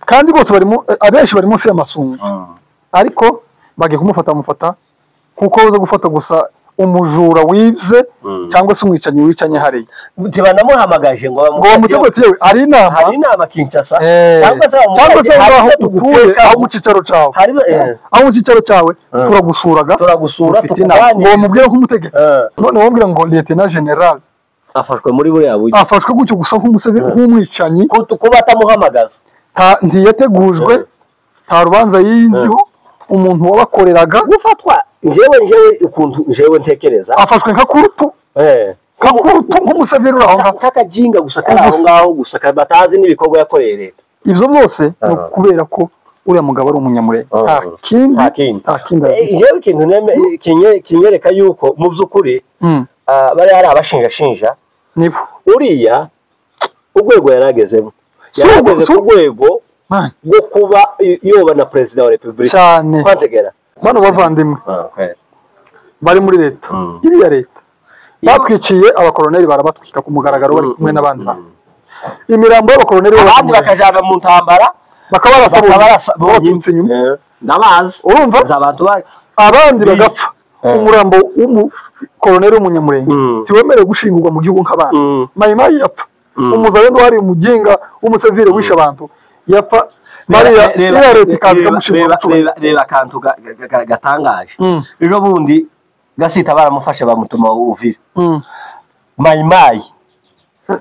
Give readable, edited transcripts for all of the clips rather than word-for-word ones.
Kandi bose barimo, abenshi bari munsi y'amasunzu, ariko bagiye kumufata, bamufata kuko uza gufata gusa umujura wibye cyangwa se umwicanyi wicanye hariya. Ntibanamuhamagaje ngo ngo bamutegetse, yewe hari inama, hari inama Kinshasa, cyangwa se cyangwa se aho utuye, aho mu cyicaro cyawe, aho mu cyicaro cyawe turagusuraga, turagusura, ufite inama, ngo bamubwire nk'umutegetsi. None wambwira ngo Lieutenant General afashwe muri buriya buryo, afashwe gutyo gusa nk'umwicanyi, kuba atamuhamagaza, ntiyategujwe, nta rubanza yiziho, umuntu wabakoreraga gufatwa. Njyewe ukuntu njyewe ntekereza, afashwe nka kurutu, nk'umuseveri uri aho ngaho, nk'akajinga gusa kari aho ngaho gusa, batazi n'ibikorwa yakoreye leta. Ibyo byose ni ukubera ko uriya mugabo ari umunyamurenge, nta kindi, nta kindi. Njyewe ikintu kinyereka yuko mu by'ukuri bari ari abashinjashinja, nibo uriya urwego yaragezemo, yarageze ku rwego rwo kuba yoba na perezida wa repubulika cyane. Kwantegera bano bavandimwe bari muri leta, iriya leta batwiciye abakoroneri, barabatwika ku mugaragaro bari kumwe n'abandi bantu, imirambo y'abakoroneri abandi bakajana mu ntambara, bakabarasa baturutse inyuma, ndabazi, urumva abandi bagapfa. Umurambo w'umukoroneri w'umunyamurenge ntiwemerewe gushingurwa mu gihugu nk'abandi. Mayimayi yapfa, umuzalendo wari umuginga w'umusevire wishe abantu yapfa, bariya leta ikaza ikamushinga. Reba akantu gatangaje, ejo bundi Gasita baramufashe bamutuma Uvira, Mayimayi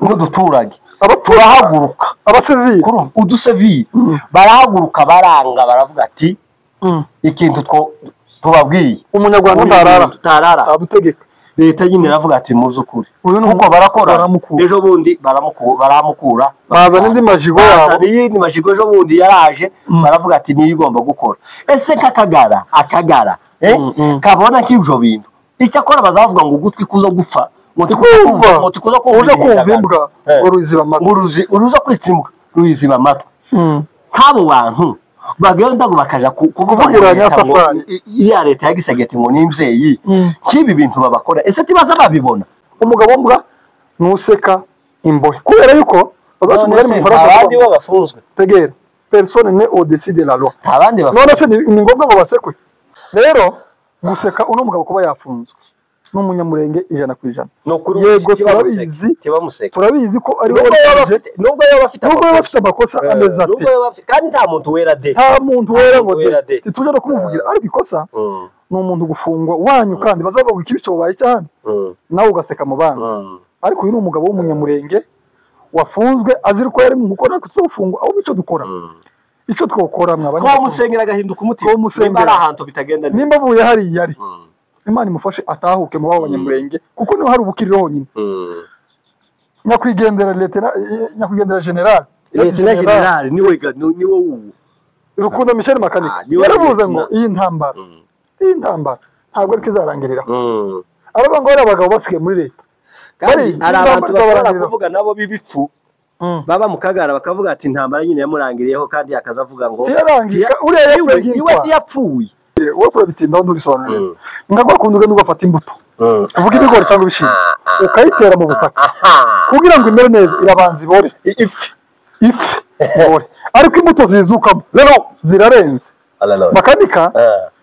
n'uduturage turahaguruka, abasivili, udusivili barahaguruka, baranga, baravuga ati ikintu tubabwiye, umunyarwanda ntarara adutegeka. Leta nyine iravuga ati muzi ukuri, kuko barakora. Ejo bundi baramukura, bazana indi majigo yabo, iyindi majigo. Ejo bundi yaraje, baravuga ati niyo igomba gukora. Ese kakagara akagara kabona k'ibyo bintu, icyakora bazavuga ngo ugutwi kuzo gupfa, ngo tukuza kumva imbwa ngo ruziba amatwi, uruza kwica imbwa ruziba amatwi. Nk'abo bantu bagenda ngo bakaja kuvugira Nyasafari, iya leta ya Gisageti ngo nimvyeyi, nk'ibi bintu babakora, ese tibaza babibona? Umugabo mbwa nuseka imbohe, kubera yuko bazaca umugani mu Gifaransa, abandi bo bafunzwe, tegera personne n'est au-dessus de la loi, abandi bafunzwe. None se ni ngombwa ngo basekwe? Rero guseka uno mugabo kuba yafunzwe n'umunyamurenge 100%, yego turabizi, turabizi ko ari we, nubwo yaba afite amakosa ameze ate, kandi nta muntu wera de, nta muntu wera ngo de, tituje no kumuvugira, ariko ikosa ni umuntu gufungwa wanyu, kandi bazavuga ikibi cyobaye cyane nawe ugaseka mu bandi. Ariko uyu ni umugabo w'umunyamurenge wafunzwe azira ko yari mu mukora kutuzofungwa, aho bico dukora ico twokora mwabanye, ko musengera agahinduka umutima, nimba ari ahantu bitagenda, nimba avuye hariya ari Imana imufashe atahuke mu b'abanyamurenge, kuko niho hari ubukiriro honyine. Nyakwigendera nyakwigendera general, Lieutenant General niwe niwe uwo Rukundo Michel Makanika yaravuze ngo iyi ntambara, iyi ntambara ntabwo ariko izarangirira. Aravuga ngo ari abagabo basigaye muri leta, kandi ari abantu bashobora kuvuga nabo b'ibifu baba mu Kagara bakavuga ati intambara nyine yamurangiriyeho, kandi akazavuga ngo yarangiye uriya yapfuye, iwe yapfuye. Wowe urabitindaho ntubisobanure neza. Ngakwa kuntu ugenda ugafata imbuto, tuvuge ibigori cyangwa ibishyimbo, ukayitera mu butaka kugira ngo imere neza, irabanza ibore, ifu ibore, ariko imbuto zizukamo rero zirarenze. Makanika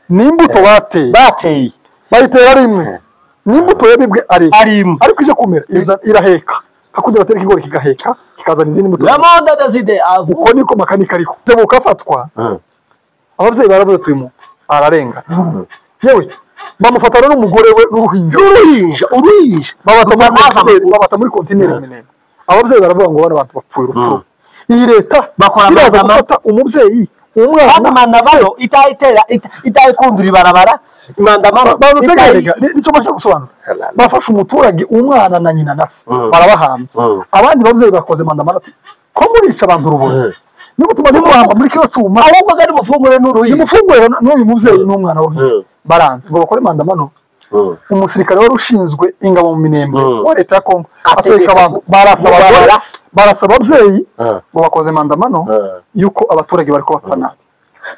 ni imbuto bateye, bayitera rimwe, ni imbuto yabibwe ari imwe, ariko ije kumera iraheka, hakurya batera ikigori kigaheka kikazana izindi mbuto. Uko niko Makanika ariko tebuka afatwa, ababyeyi baravuze ati uyu muntu ararenga, yewe bamufatana n'umugore we n'uruhinja, uruhinja babata muri kontineri minini. Ababyeyi baravuga ngo bano bantu bapfuye urupfu, iyi leta iraza gufata umubyeyi umwana mandamano itayitera itayikundura ibarabara mandamano badutegerega, nicyo bashaka gusobanura. Bafashe umuturage umwana na nyina na se barabahambye, abandi babyeyi bakoze mandamano ko murica abantu urubozo, niko tumaze kuhamba muri kino cyuma, ahubwo gari mufungure n'uruhinja, nimufungure n'uyu mubyeyi n'umwana w'uruhinja. Baranze ngo bakore mandamano. Umusirikare wari ushinzwe ingabo mu Minembwe wa leta ya Kongo ateka abantu, barasa ababyeyi ngo bakoze mandamano yuko abaturage bari kubapfa nabi.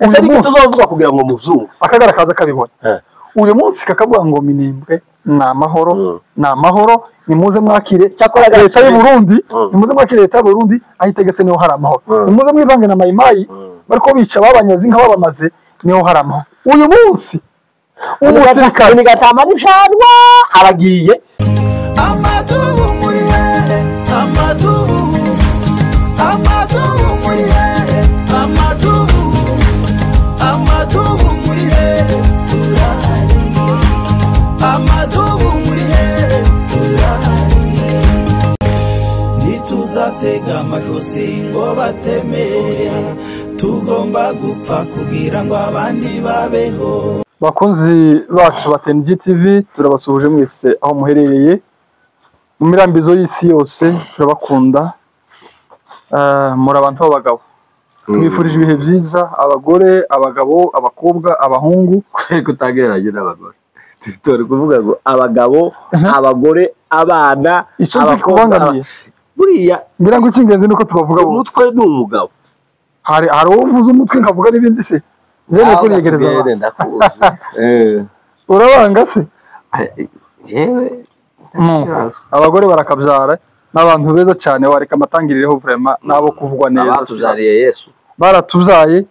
Ese niko tuzovuga kugira ngo mubyumve, Akagara kaza kabibona. Uyu munsi kakavuga ngo Minembwe ni amahoro, ni amahoro, nimuze mwakire leta y'u Burundi, nimuze mwakire leta y'u Burundi aho itegetse niho hari amahoro, nimuze mwivange na Mayimayi Bariko bica babanyaze inka babamaze, niho hari amahoro. Uyu munsi umusirikare Gatama n'ibishanwa aragiye. Amadubu muri hehe, amadubu, amadubu muri hehe, amadubu, amadubu muri hehe, turahari. Amadubu muri hehe, turahari. Ntituzatega amajosi ngo bateme, tugomba gupfa kugira ngo abandi babeho. Bakunzi bacu ba TNG TV, turabasuhuje mwese aho muherereye mu mirambizo y'isi yose, turabakunda. Muri abantu b'abagabo, tubifurije ibihe byiza, abagore, abagabo, abakobwa, abahungu. Kutagereranya n'abagore, turi kuvuga ngo abagabo, abagore, abana, Icyo abakobwa. kubangamiye Buriya ngira ngo icy'ingenzi nuko tubavuga bose. Umutwe ni umugabo. Hari uwo mvuze umutwe nkavuga n'ibindi se? Njye kuriyegereza abantu. Ndakuzi. Urabanga se? Jewe Abagore barakabyara, n'abantu beza cyane, wareka amatangirireho vraiment nabo kuvugwa neza. Abatuzariye Yesu. Baratuzaye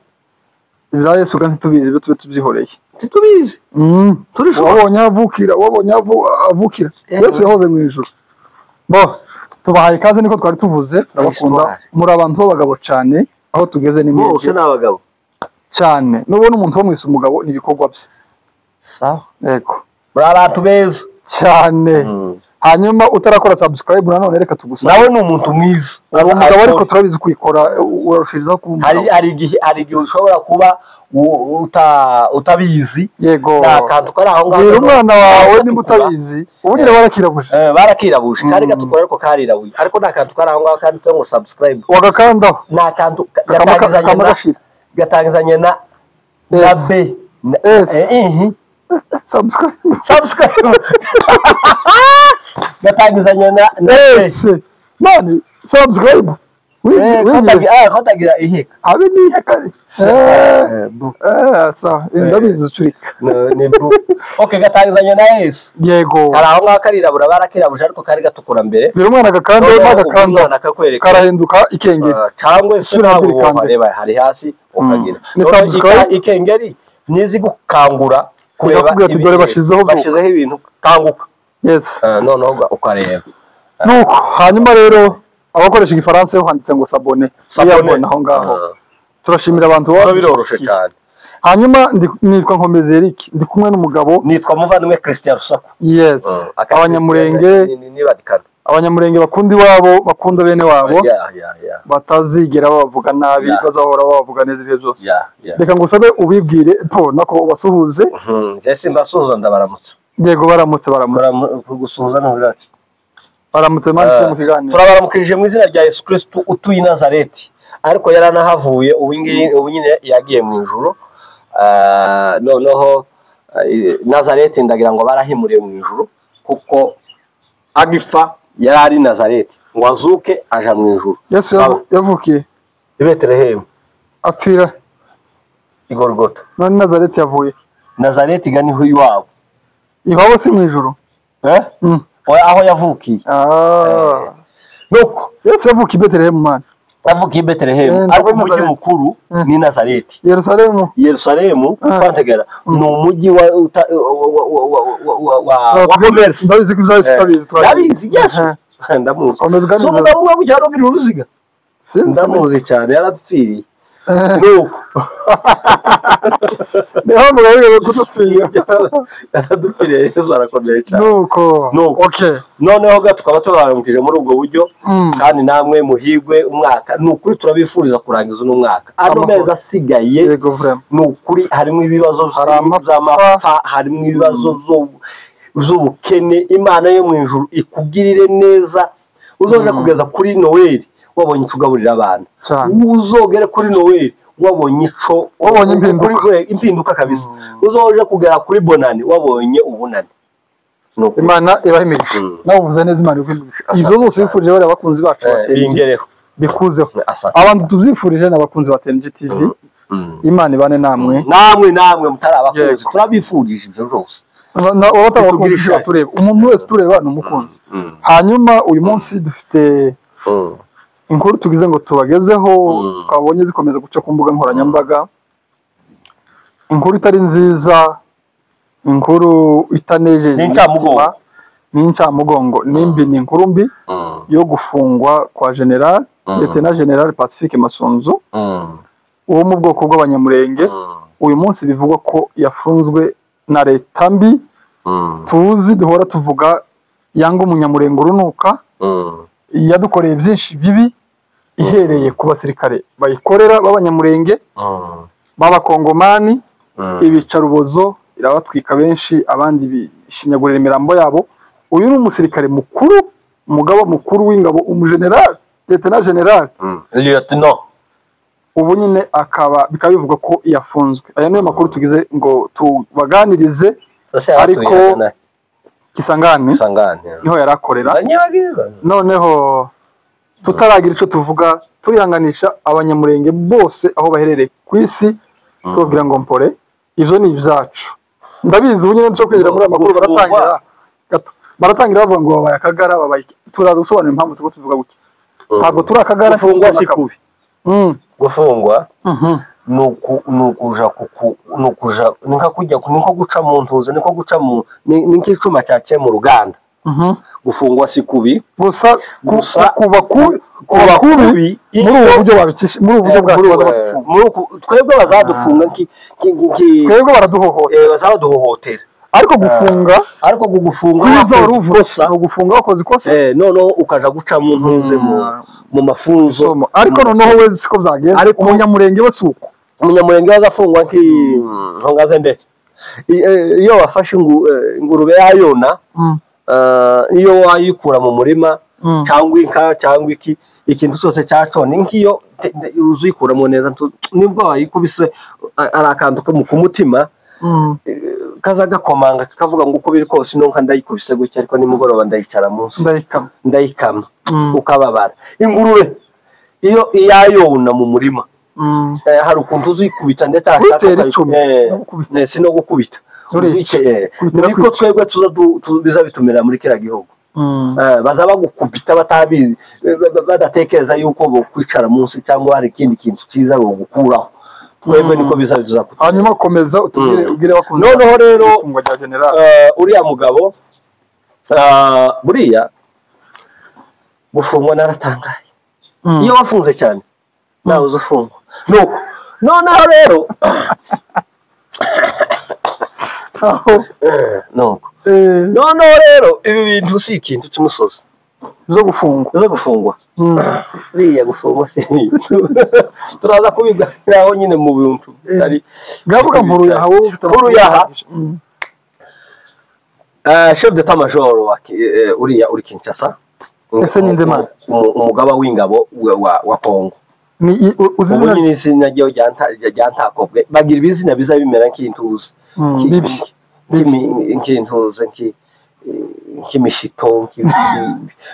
ibya Yesu kandi tubizi, ibyo tube tubyihoreye. Ntitubizi. Turishobora. Wabonye avukira, wabonye avukira. Yesu yahoze mu ijuru. Bo tubahaye ikaze, niko twari tuvuze, turabakunda. Histoire. Muri abantu b'abagabo cyane, aho tugeze ni Bose mwebwe ni abagabo. cyane. Nubona umuntu wo mwise umugabo ni ibikorwa bye. Sawa. Yego. Muri abantu beza. Cyane. Hanyuma utarakora subscribe nanone reka tugusabe. Nawe ni umuntu mwiza. Uri umugabo ariko turabizi kwikora, urarushirizaho kuba Hari umugabo. hari igihe ushobora kuba utabizi. Yego. Nta kantu kari aho ngaho. Bwira umwana wawe nimba Gatukura. utabizi, ubu nyine barakirabuje. Barakirabuje. Kari gatukura ariko karirabuye. Ariko nta kantu kari aho ngaho kanditseho ngo subscribe. Wagakandaho. Ni akantu Kama gashira. gatangizanye na S. B. S. Mhm. Subscribe. Subscribe. Gatangizanye na B. S. None subscribe. Kotagira iheka. Abe ni iheka. Bu. Sawa, ndabizi ucurika. Ni bu. Okay, gatangizanye na S. Yego. Hari aho ngaho karirabura, barakirabuje ariko kari gatukura mbere. Bwira umwana agakanda, Noneho agakanda. umwana akakwereka. Karahinduka ikengeri. Cyangwa se Sura nawe mbiri kandi. wareba hari hasi ukagira. Ni Noneho subscribe. Ikengeri nizi gukangura kureba Ikakubwira ati, dore bashizeho byuka. bashizeho ibintu, kanguka. Yes. Noneho ukareba. Nuko hanyuma rero abakoresha igifaransa ho handitse ngo s'abonner. S'abonner. Uyabona aho ngaho. Turashimira abantu Biba baba biroroshe cyane. Hanyuma nitwa Nkomezi Eric, ndi kumwe n'umugabo. Nitwa Muvandimwe Christian Rusaku. Yes. Abanyamurenge, Ni Vatikano. abanyamurenge bakunda iwabo, bakunda bene wabo, Ya. batazigera babavuga nabi, bazahora babavuga neza ibihe byose. Ya. Reka ngusabe ubibwire to nako ubasuhuze. Njye simbasuhuza, ndabaramutsa. Yego, baramutse, baramutse. Gusuhuza ntibiracu. Baramutse mani mu kiganiro. Turabaramukirije mu izina rya Yesu Kristo utuye i Nazareti, ariko yaranahavuye ubu ngiyi, ubu nyine yagiye mu ijuru. Noneho Nazareti ndagira ngo barahimuriye mu ijuru, kuko agipfa yari ari Nazareti, ngo azuke aja mu ijuru. Yesu yavukiye i Betelehemu. Apfira I Golgota. None Nazareti yavuye Nazareti ga niho iwabo. Iwabo si mu ijuru? Eh? Mm. Oya, aho yavukiye. Ah. Nuko Yesu yavukiye i Betelehemu mani. Yavukiye i Betelehemu, Eh, ariko ndavuga umujyi Nazareti. mukuru ni Nazareti. Yerusalemu. Yerusalemu kwantegera ni umujyi wa uta- wa wa wa wa wa wa wa commerce. Ndabizi ko ibya Yesu utabizi. Ndabizi Yesu, ndamuzi. Komeza uganize. Si umugabo umwe w'igihano ugira uruziga? Sinzi. Ndamuzi cyane, yaradupfiriye. Nuko Niho mugabo wigeze kudupfira. Yaradupfiriye, Yesu arakomeye cyane. Nuko. Nuko. Okay. Noneho ga tukaba tubaramukije muri ubwo buryo, kandi namwe muhigwe umwaka. Ni ukuri turabifuriza kurangiza uno mwaka, ano Amahoro. mezi asigaye. Yego, vraiment. Ni ukuri harimo ibibazo Hari amapfa. by'amapfa, harimo ibibazo z'ubukene. Imana yo mu ijuru ikugirire neza, uzoje kugeza kuri Noweli wabonye icyo ugaburira abana. Cyane. Uzogere kuri Noweli wabonye ico Wabonye impinduka. Impinduka kabisa. Uzoje kugera kuri Bonani wabonye ubunani. Ni ukuri. Imana ibahe imigisha. Nawe uvuze neza, Imana iguhe imigisha. Asante Ibyo byose cyane. bifurije bariya bakunzi bacu ba TNG, Bingereho. bikuzeho. Asante. Abantu tubyifurije ni abakunzi ba TNG TV. Imana ibane namwe. Namwe mutari abakunzi, Yego. turabifurije ibyo byose. Abatari abakunzi Bitugire ishari. batureba, umuntu wese utureba ni umukunzi. Hanyuma uyu munsi dufite Inkuru tugize ngo tubagezeho twabonye zikomeza guca ku mbuga nkoranyambaga, inkuru itari nziza, inkuru itanejeje N'incamugongo. N'incamugongo nimbi, ni inkuru mbi yo gufungwa kwa General Lieutenant General Pacifique Masunzu wo mu bwoko bw'Abanyamurenge. Uyu munsi bivugwa ko yafunzwe na leta mbi tuzi duhora tuvuga yanga umunyamurenge urunuka, yadukoreye byinshi bibi, ihereye ku basirikare bayikorera b'Abanyamurenge b'Abakongomani, ibicarubozo irabatwika benshi, abandi bishinyagurira imirambo yabo. Uyu ni umusirikare mukuru, umugaba mukuru w'ingabo, umugeneral, Lieutenant General, Lieutenant. Ubu nyine akaba bikaba bivugwa ko yafunzwe. Aya niyo makuru tugize ngo tubaganirize. Ariko Kisangani niho yarakorera. Noneho tutaragira ico tuvuga, turihanganisha Abanyamurenge bose aho baherereye ku isi, tubabwira ngo mpore, ivyo ni ibyacu. Ndabizi ubu nyine nco kwinjira muri amakuru baratangira gato, baratangira bavuga ngo babaye akagara, babaye. Turaza gusobanura impamvu tuko tuvuga gutya. Ntabwo turi akagara. Gufungwa si kubi. Gufungwa nukuja nukuja ninka kujya niko guca mu ntuzo, niko guca mu ni nk'icuma cyaciye mu ruganda. Gufungwa si kubi, gusa kuba kubi muri ubu buryo babicisha, muri ubu buryo bwacu twebwe bazadufunga twebwe baraduhohotera, bazaduhohotera. Ariko gufunga, ariko gufunga kosa, gufunga wakoze ikosa, noneho ukaja guca mu ntuze mu mafunzo. Ariko noneho we siko byagenze. Ariko umunyamurenge we suko, umunyamurenge azafungwa nki ntongaze nde iyo wafashe ingurube yayona, iyo wayikura mu murima cyangwa inka cyangwa iki ikintu cyose cyacone, nkiyo uzikuramo neza nibwo wayikubise ari akantu ku mutima kaza gakomanga kavuga ngo uko biri kose nonka ndayikubise gutya, ariko nimugoroba ndayicara munsi ndayikama, ukababara. Ingurube iyo iyayona mu murima hari ukuntu uzikubita ndetse si no gukubita niko twebwe tuza bitumira muri kiriya gihugu. Bazaba gukubita batabizi, badatekereza yuko bokwicara munsi cyangwa hari ikindi kintu cyiza bogukuraho. Twebwe niko biza bizakuta. Hanyuma komeza utubwire ubwire bakunze. Noneho rero uriya mugabo buriya gufungwa naratangaye. Iyo wafunze cyane nawe uzufungwa. Nuko noneho rero nuko noneho rero ibi bintu si ikintu cy'umusozi zo gufungwa, zo gufungwa. Buriya gufungwa si turaza kubiganiraho nyine mu bintu bitari ngavuga nkuru yaha, wowe ufite nkuru yaha. Chef d'état major uriya uri Kinshasa, ese ni nde man? Umugaba w'ingabo wa Kongo. Ni ubu nyine izina ryo ryantakobwe, bagira ibizina biza bimera nk'intuza nk'intuza nk'imishito,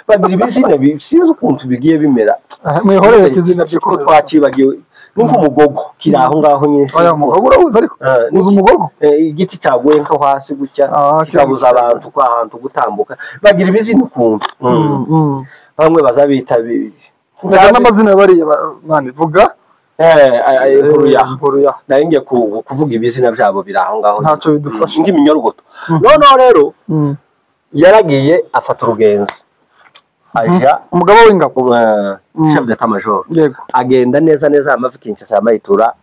bagira ibizina sinzi ukuntu bigiye bimera. Mwihorere izina byo ko twacibagiwe, ni nk'umugogo kiri aho ngaho nyine. Oya umugogo urabuze, ariko uzi umugogo? Igiti cyaguye nko hasi gutya kikabuza abantu kwa hantu gutambuka. Bagira ibizina ukuntu bamwe bazabita n'amazina bariya mani vuga inkuru ya nari ngiye kuvuga ibizina byabo biri aho ngaho ntacyo bidufasha nk'iminyorogoto. Noneho rero yaragiye afata urugenzi aja umugaba w'ingabo chef d'état major, agenda neza neza amavi Kinshasa amayitura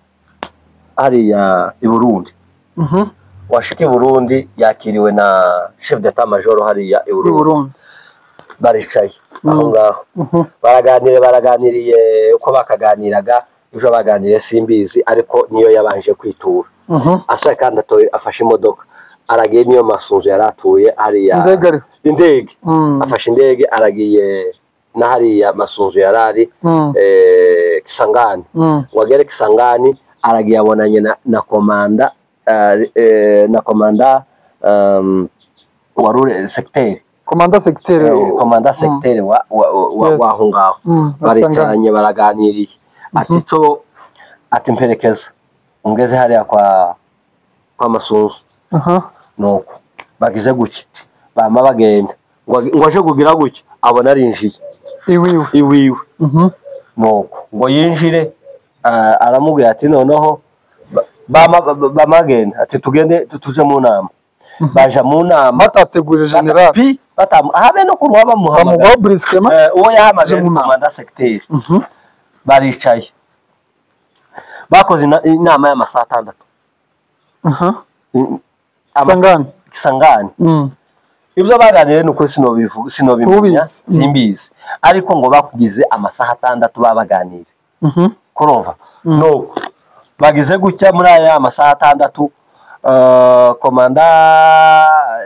hariya i Burundi. Washika i Burundi yakiriwe na chef d'état major hariya i Burundi, baricaye aho ngaho baraganiriye uko bakaganiraga, ibyo baganiriye simbizi, ariko niyo yabanje kwitura. Asa kandi afashe imodoka aragiye, niyo Masunzu yaratuye hariya indege, afashe indege aragiye na hariya Masunzu yarari Kisangani. Wagere Kisangani aragiye abonanye na komanda na komanda warure secteur, komanda secteur, komanda secteur wa aho ngaho. Baricaranye baraganiriye, ati cyo ati mperekeza ungeze hariya kwa Masunzu. Nuko bagize gutya bama bagenda ngo aje kugira gutya abona arinjiye iwiwe. Nuko ngo yinjire, aramubwira ati noneho bamagenda ati tugende tuje mu nama. Baja mu nama batateguje general pi habe no kuruha bamuhamagara uwo yahamagaye komanda secteur. Baricaye bakoze inama y'amasaha 6. Kisangani. Ibyo baganiriye nuko sinobivuga sinobimenya simbizi, ariko ngo bakugize amasaha 6 babaganire. Kurumva no bagize gutya muri aya masaha 6, komanda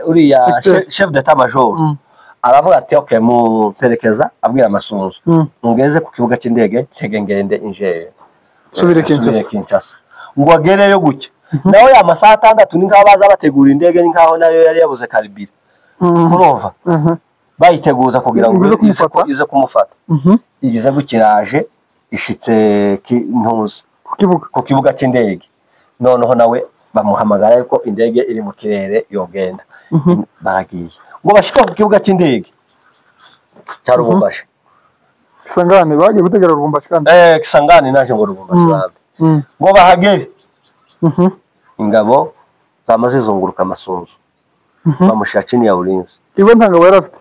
uriya chef d'état major aravuga ati okay mu perekeza abwira Masunzu ngeze ku kibuga cy'indege ntege ngende inje subire Kinshasa. Ngo agereyo gutya nawe ya masaha 6 ni nkaho baza bategura indege, ni nkaho nayo yari yabuze karibira. Kurumva bayiteguza kugira ngo ize kumufata. Igize gukiraje ishitse ntuzi ku kibuga cy'indege, noneho nawe bamuhamagara yuko indege iri mu kirere yogenda. Bagiye ngo bashika ku kibuga cy'indege cya Lubumbashi. Kisangani bagiye gutegera Lubumbashi kandi Kisangani naje ngo Lubumbashi bambe ngo bahagere. Ingabo zamaze zizunguruka Masunzu bamushira chini ya ulinzi. Iwe nta ngabo yarafite,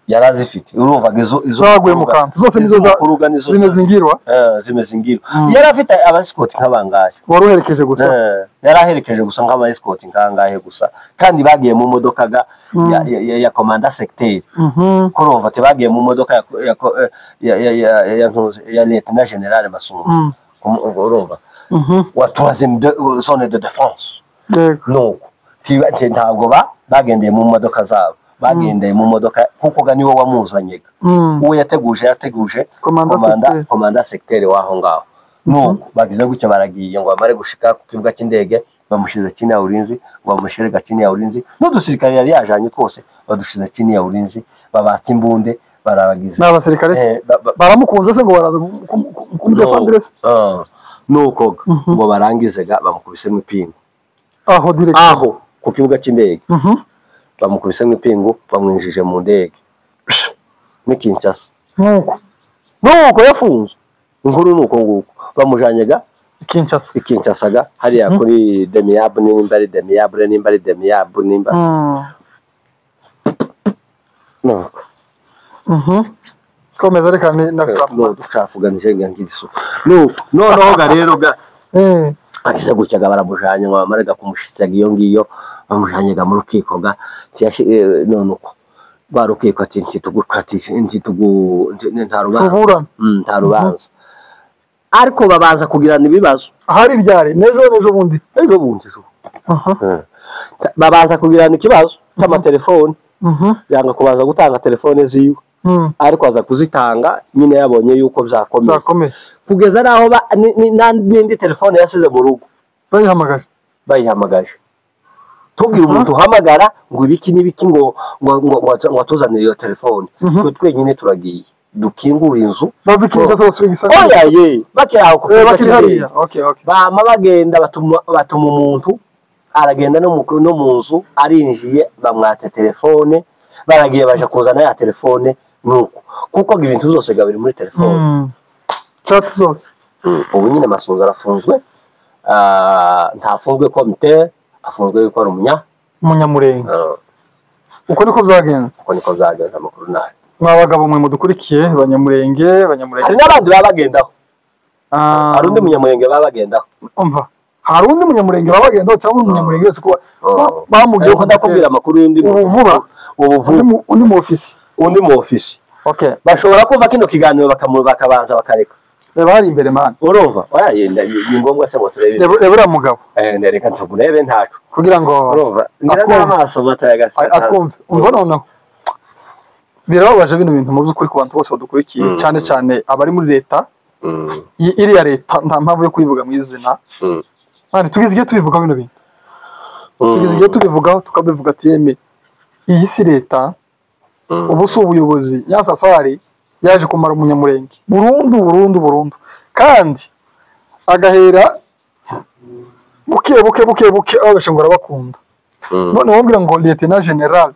yarazifite urumva izo zaguye mu kantu zose nizo za zimezingirwa zimezingirwa. Yarafite abasikoti nk'abangahe waruherekeje gusa, yaraherekeje gusa nk'abasikoti nkangahe gusa, kandi bagiye mu modoka ga ya komanda secteur. Kurumva ati bagiye mu modoka ya ya ya ya ya lieutenant general Masunzu. Urumva wa 3e zone de défense. Nuko ntabwo bagendeye mu modoka zabo, bagendeye mu modoka kuko ga niwe wamuzanyega. Uwo yateguje komanda secteur waho ngaho. Nuko bagize gutya baragiye ngo bamare gushika ku kibuga cy'indege bamushize chini ya ulinzi, ngo bamushire chini ya ulinzi n'udusirikare yari yajanye twose badushize chini ya ulinzi, babatse imbunde barabagize n'abasirikare baramukunze se ngo baraza kumudefendre se. Nuko ngo barangize ga bamukubise mu ipingu aho direct aho ku kibuga cy'indege. Bamukubise mu ipingu bamwinjije mu ndege ni Kinshasa. Nuko yafunzwe inkuru nuko nguko bamujanyega Kinshasa, Kinshasa ga hariya kuri Demiable nimba ari Demiable nimba ari Demiable nimba nuko komeza reka ni no ducafuganije ngiriso nuko noneho ga rero ga akiza gutya ga baramujanye ngo bamarega kumushitsa iyo ngiyo bamujanyaga mu rukiko ga none uko barukiko ati ntitugu nta rubanza nta rubanza, ariko babaza kugirana ibibazo ahari ryari nejo bundi ejo bundi babaza kugirana ikibazo cy'amatelefone, yanga kubaza gutanga telefone ziwe, ariko aza kuzitanga nyine yabonye yuko byakomeye kugeza naho n'indi telefone yasize mu rugo bayihamagaje tubwira umuntu uhamagara ngo ibiki n'ibiki ngo ngo atuzanire iyo telefone, twe twenyine turagiye dukingura inzu oya ye bakiraho bama bagenda batuma umuntu aragenda no mu nzu arinjiye bamwatse telefone, baragiye baje kuzana ya telefone nuko kuko ibintu byose gabiri muri telefone chat zose. Ubu nyine Masunzu arafunzwe, ntafunzwe komite, afunzwe yuko ari umunyamurenge. Uko niko byagenze, uko niko byagenze amakuru nayo. Mwa bagabo mwe mudukurikiye banyamurenge hari n'abandi babagendaho, hari undi munyamurenge babagendaho. Umva hari undi munyamurenge babagendaho cyangwa umunyamurenge wese ko bamubwiye ko ndakubwira amakuru y'undi ubu vuba undi mu ofisi, undi mu ofisi. Okay, bashobora kuva kino kiganiro bakabanza bakareka. Reba hari imbere man. Urumva oya ni ngombwa se ngo turebe. Reba uriya mugabo. Reka tukurebe ntaco kugira ngo urumva ngira n'amaso matayagasa akumve. Umva noneho birababaje bino bintu mu by'ukuri ku bantu bose badukurikiye, cyane cyane abari muri leta. Iriya leta nta mpamvu yo kuyivuga mu izina. Mani tugeze igihe tubivuga bino bintu. Tugeze igihe tubivugaho tukabivuga ati yeme iyi si leta, ubu si ubuyobozi. Nyasafari yaje kumara umunyamurenge burundu burundu burundu, kandi agahera buke buke buke buke ababesha ngo arabakunda. None wombwira ngo lieutenant general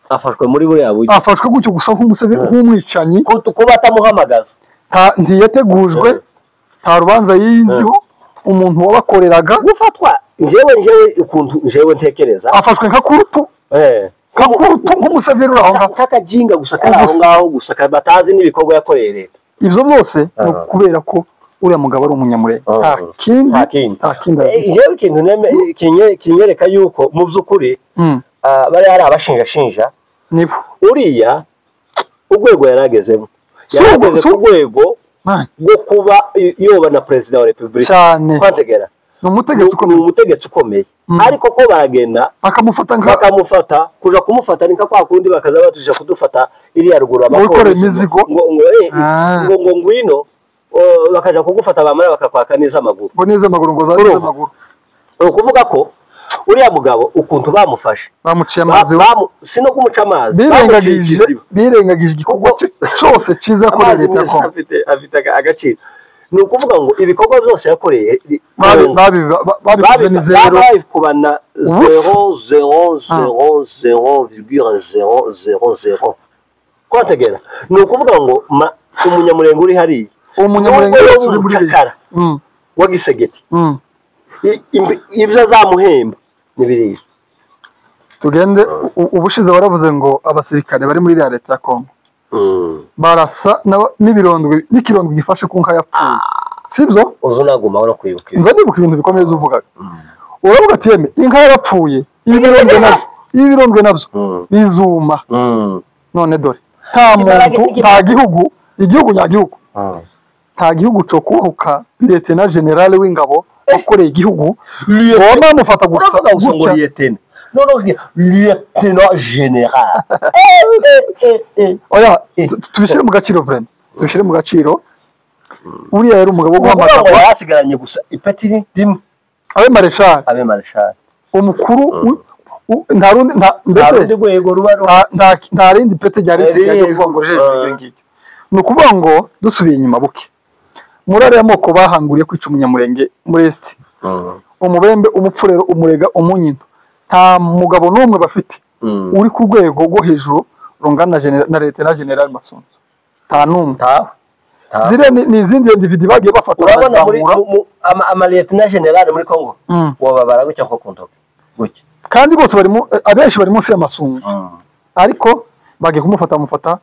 afashwe muri buriya buryo, afashwe gutyo gusa nk'umusabe nk'umwicanyi, kuba atamuhamagaza Ntiyategujwe, nta rubanza yiziho, umuntu wabakoreraga gufatwa. Njyewe ukuntu njyewe ntekereza, afashwe nka kurutu, nk'umuseveri uri aho ngaho, nk'akajinga gusa kari aho ngaho gusa, batazi n'ibikorwa yakoreye leta. Ibyo byose ni ukubera ko uriya mugabo ari umunyamurenge, nta kindi, nta kindi. Njyewe ikintu kinyereka yuko mu by'ukuri bari ari abashinjashinja nibo uriya urwego yaragezemo, yarageze ku rwego rwo kuba yoba na perezida wa repubulika cyane. Kwantegera ni umutegetsi ukomeye, ariko ko baragenda bakamufata kuja kumufata ni nka kwa kundi bakaza batuja kudufata iriya ruguru abapolisi ngo ngo ngwino, bakaja kugufata bamara bakakwaka neza amaguru, ngo neza amaguru, ngo za neza amaguru. Ni ukuvuga ko uriya mugabo ukuntu bamufashe, bamuciye amazi, si no kumuca amazi, birengagije igikorwa cyose cyiza yakoreye leta ko afite agaciro. Ni ukuvuga ngo ibikorwa byose yakoreye babikoze ni zero, babikubana 0,000,0,000. Kwantegera ni ukuvuga ngo umunyamurenge uri hariya, umunyamurenge uri muri Cakara wa Gisegeti, ibyo azamuhemba ni biriya. Tugende. Ubushize waravuze ngo abasirikare bari muri leta ya Kongo barasa n'ibirondwe, n'ikirondwe gifashe ku nka yapfuye, sibyo? Uzo naguma no kwibuka, nza nibuka ibintu bikomeye uvugaga. Uravuga ati yeme inka yarapfuye, ibirondwe nabyo, ibirondwe nabyo bizuma. None dore nta muntu, nta gihugu, igihugu nyagihugu, nta gihugu cyo kuhuka Lieutenant General w'ingabo wakoreye igihugu bamufata gusa ngo lieutenant, no lieutenant general. Oya, tubishyire mu gaciro vraiment, tubishyire mu gaciro. Uriya yari umugabo wo guhamagara, yasigaranye gusa ipeti rimwe, abe mareshal, abe mareshal umukuru, nta rundi, mbese nta rindi peti ryari risigaye ryo kuvuga ngo jeje ibyo ngibyo. Ni ukuvuga ngo dusubiye inyuma buke, muri ariya moko bahanguriye kwica umunyamurenge muri Est, umubembe, umupfurero, umurega, umunyito, nta mugabo n'umwe bafite uri ku rwego rwo hejuru rungana na Lieutenant General Masunzu, nta n'umwe. Ziriya ni izindi individu bagiye bafata. Urabona muri ama Lieutenant General muri Kongo wababara gutya ko kuntoke gutya, kandi bose bari abenshi bari munsi y'Amasunzu, ariko bagiye kumufata mufata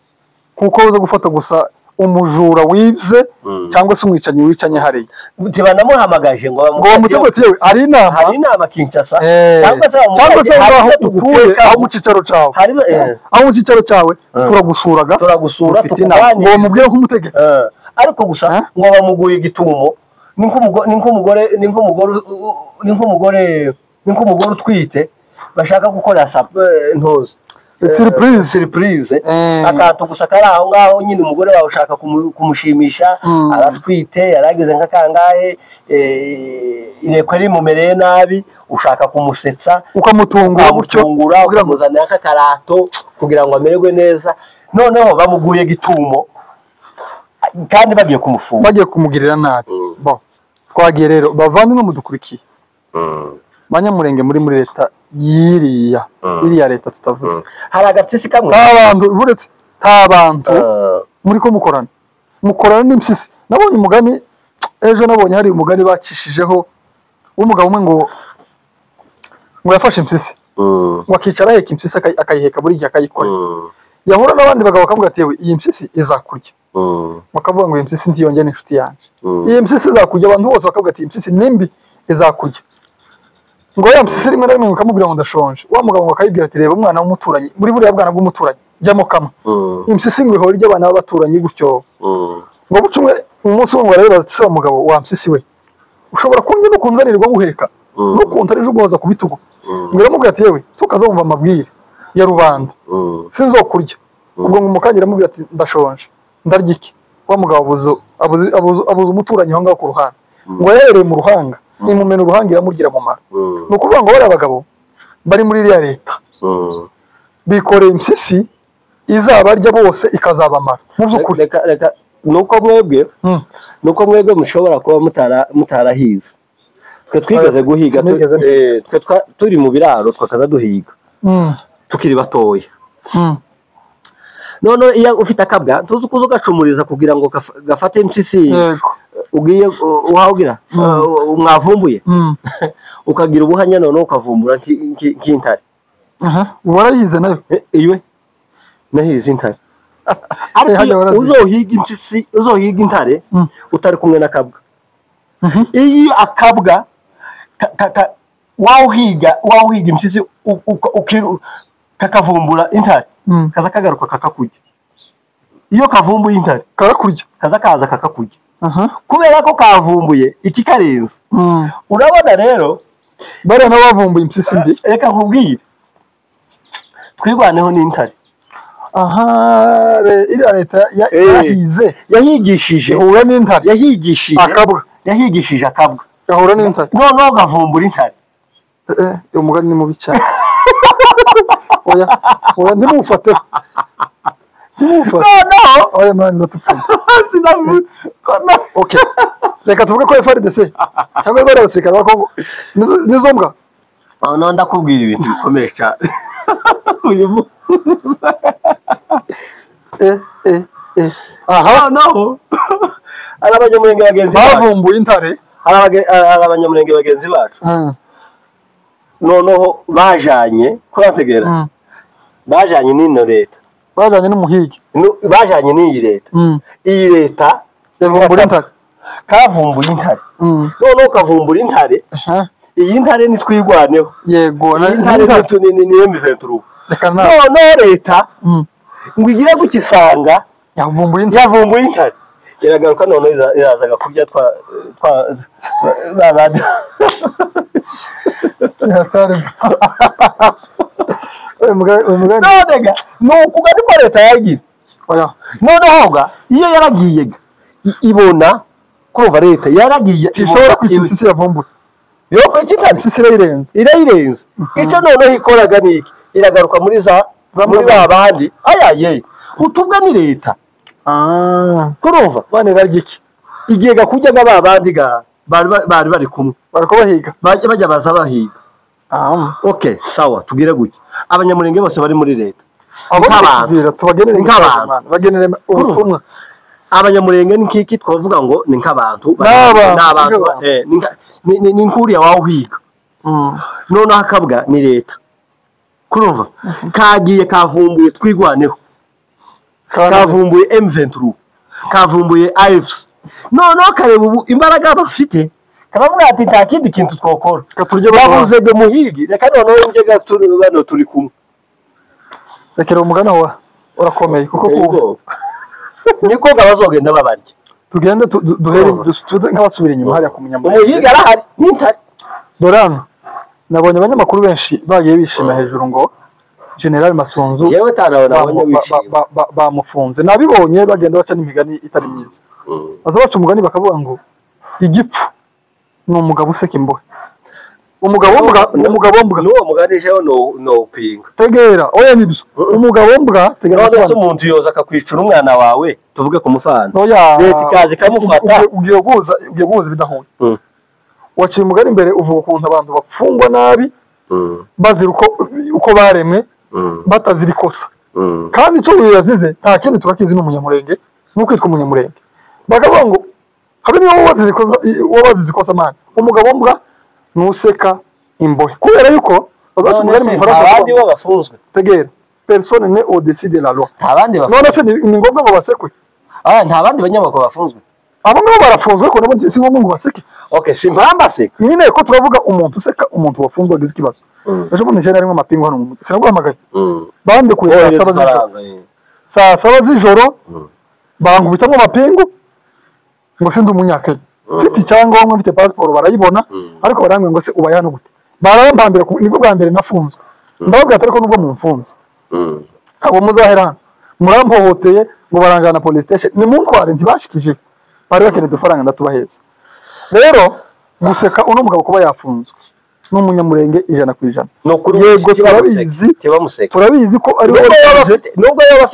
kuko uza gufata gusa umujura wibye cyangwa se umwicanyi wicanye hariya. Ntibanamuhamagaje ngo bamutegetse, yewe hari inama, hari inama Kinshasa, cyangwa se aho utuye, aho mu cyicaro cyawe, aho mu cyicaro cyawe turagusuraga, turagusura tukuganiriza, ngo mubwire nk'umutegetsi. Ariko gusa ngo bamuguye igitumo, ni nk'umugore utwite bashaka gukora ntozo surprise, akantu gusa kari aho ngaho nyine, umugore wawe ushaka kumushimisha, aratwite, yarageze nka kangahe, irekwe rimumereye nabi, ushaka kumusetsa, ukamutungura gutyo, ukamuzanira akakarato kugira ngo amererwe neza. Noneho bamuguye gitumo kandi bagiye kumufunga, bagiye kumugirira nabi. Bo twagiye rero, bavandimwe mudukurikiye, banyamurenge muri leta yiriya, iriya leta tutavuze, hari agapyisi kamwe, nta bantu buretse, nta bantu muri ko mukorana, mukorana n'impyisi. Nabonye umugani ejo, nabonye hari umugani bacishijeho w'umugabo umwe ngo yafashe impyisi, ngo akicara aheka impyisi, akayiheka buri gihe akayikora, yahura n'abandi bagabo bakavuga ati yewe iyi mpyisi izakurya, bakavuga ngo iyi mpyisi ntiyongere n'inshuti yanjye, iyi mpyisi izakurya. Abantu bose bakavuga ati iyi mpyisi ni mbi izakurya. Ngo ya mpyisi rimwe na rimwe ikamubwira ngo ndashonje, wa mugabo ngo akayibwira ati reba umwana w'umuturanyi, muri buriya bwana bw'umuturanyi jyamo kamwe. Impyisi ngo ihora irya abana b'abaturanyi gutyo. Ngo buce umwe umunsi umwe ngo arabibaza ati se wa mugabo wa mpyisi we, ushobora kundya nukunzanirwa nguheka, nukuntu ari uguhoza ku bitugu. Ngo iramubwira ati yewe tukazumva amabwire ya rubanda, sinzokurya. Ubwo ngo umukangira aramubwira ati ndashonje, ndarya iki? Wa mugabo abuza umuturanyi aho ngaho ku ruhande, ngo yahereye mu ruhanga, imumena uruhanga iramugira mu mara. Ni ukuvuga ngo bariya bagabo bari muri iriya leta bikoreye impyisi izabarya bose ikazabamara. Mu by'ukuri reka nuko mwebwe mushobora kuba mutarahize, twe twigeze guhiga, twe turi mu biraro twakaza duhiga tukiri batoya. None iyo ufite akabwa tuzi uko ugacumuriza kugira ngo gafate impyisi ugiye uhawugira mwavumbuye ukagira ubuhanya none ukavumbura nk'intare. Warayize nayo? Iwe nahize intare. Ariko uzohiga impyisi, uzohiga intare utari kumwe n'akabwa. Iyo akabwa wawuhiga impyisi kakavumbura intare kaza kagaruka kakakurya. Iyo kavumbuye intare karakurya, kaza kaza kakakurya kubera ko kavumbuye ikikarenze. Urabona rero bariya nabo bavumbuye impyisi mbi. Reka nkubwire, twirwaneho n'intare. Aha iriya leta yahize, yahigishije ihura n'intare, yahigishije akabwa, yahigishije akabwa gahura n'intare, noneho gavumbura intare. Uyu mugani ni mubi cyane. Oya oya, ntimufate ntimufate. Noneho oya mani batupfuye. Okay, reka tuvuge ko FARDC cyangwa bari abasirikare ba Kongo nizo mbwa. Noneho ndakubwira ibintu bikomeye cyane. Uyu aha noneho hari abanyamurenge bagenzi bacu bavumbuye intare, hari abanyamurenge bagenzi bacu noneho bajanye kurategera, bajanye n'ino leta, bajanye n'umuhigi, bajanye n'iyi leta. Iyi leta yavumbura intare, kavumbuye intare. Noneho kavumbura intare, iyi ntare nitwigwaneho. Yego, iyi ntare ni M23. Noneho leta ngo igire gukisanga yavumbuye intare, yavumbuye intare iragaruka. Noneho irazaga kurya twa babandi. None ni ukuga niko leta yagira. Noneho ga iyo yaragiye ibona kumva leta yaragiye ishobora kwica impyisi yavumbuye, yo kwica intare, impyisi irayirenze, irayirenze. Icyo noneho ikoraga ni iki? Iragaruka muri za muri ba bandi ayaye utubwa ni leta. Kurumva bane barya iki? Igihe gakujyaga ba bandi ga bari bari kumwe bariko bahiga, bajya baza bahiga. Okay, sawa, tugire gutya. Abanyamurenge bose bari muri leta nk'abantu, tubagenere nk'abantu, bagenere ubutumwa. Abanyamurenge ni nk'iki twavuga ngo ni nk'abantu, n'abantu ni nkuriya wawuhiga. Noneho akabwa ni leta. Kurumva kagiye kavumbuye twigwaneho, kavumbuye M23, kavumbuye AFC. Noneho kareba ubu imbaraga bafite, karavuga ati nta kindi kintu twokora, babuze ngo muhigi, reka noneho njye bano turi kumwe. Rekera umugana wa urakomeye kuko niko bazogenda babarya. Tugende duhere nk'abasubira inyuma hariya ku munyamurenge. Umuhigi arahari n'intare. Dore hano nabonye abanyamakuru benshi bagiye bishima hejuru ngo General Masunzu yewe bamufunze. Nabibonye bagenda baca n'imigani itari myiza. Baza baca umugani bakavuga ngo igipfu ni umugabo useka imbohe. Umugabo mbwa n'uwo mugani jewe no pinga. Tegera oya nibyo. Umugabo mbwa tegera se umuntu yoza akakwicura umwana wawe tuvuge ku mufana. Oya leta ikaza ikamufata. Ugiye guhuza ibidahuye. Waciye umugani imbere uvuga ukuntu abantu bafungwa nabi bazira uko baremwe batazira ikosa. Kandi icyo uyu yazize nta kindi turakizi ni umunyamurenge n'ukwitwa umunyamurenge. Bakavuga ngo habe niba wabazize ikosa mani. Umugabo mbwa nuseka imbohe. Kubera yuko bazaca umugani mu Faransa abandi bo bafunzwe. Tegera, personne n'est au-dessus de la loi. Nta bandi bafunzwe. None se ni ngombwa ngo basekwe? Nta bandi banyamakuru bafunzwe. Abo ngabo barafunzwe ko nabo si ngombwa ngo baseke. Okay, simpamba baseka. Nyine ko turavuga umuntu useka umuntu wafunzwe agize ikibazo. Ejo bundi nje narimo amapingu hano mu mutwe. Sinaguhamagaye. Bandekuye saa saba z'ijoro. Saa saba z'ijoro bankubitamo amapingu ngo sindi umunyakenya. Mfite icyangombwa, mfite passport barayibona, ariko barambwira ngo se ubaye hano gute? Barambambira nibwo bwa mbere nafunzwe. Ndababwira atari ko nubwo mumfunze. Abo muzahera hano. Murampohoteye ngo baranjana police station. Nimuntware ntibashikije. Bari bakeneye udufaranga ndatubaheza. Rero guseka uno mugabo kuba yafunzwe n'umunyamurenge 100%. Yego turabizi, turabizi ko ari we nubwo yaba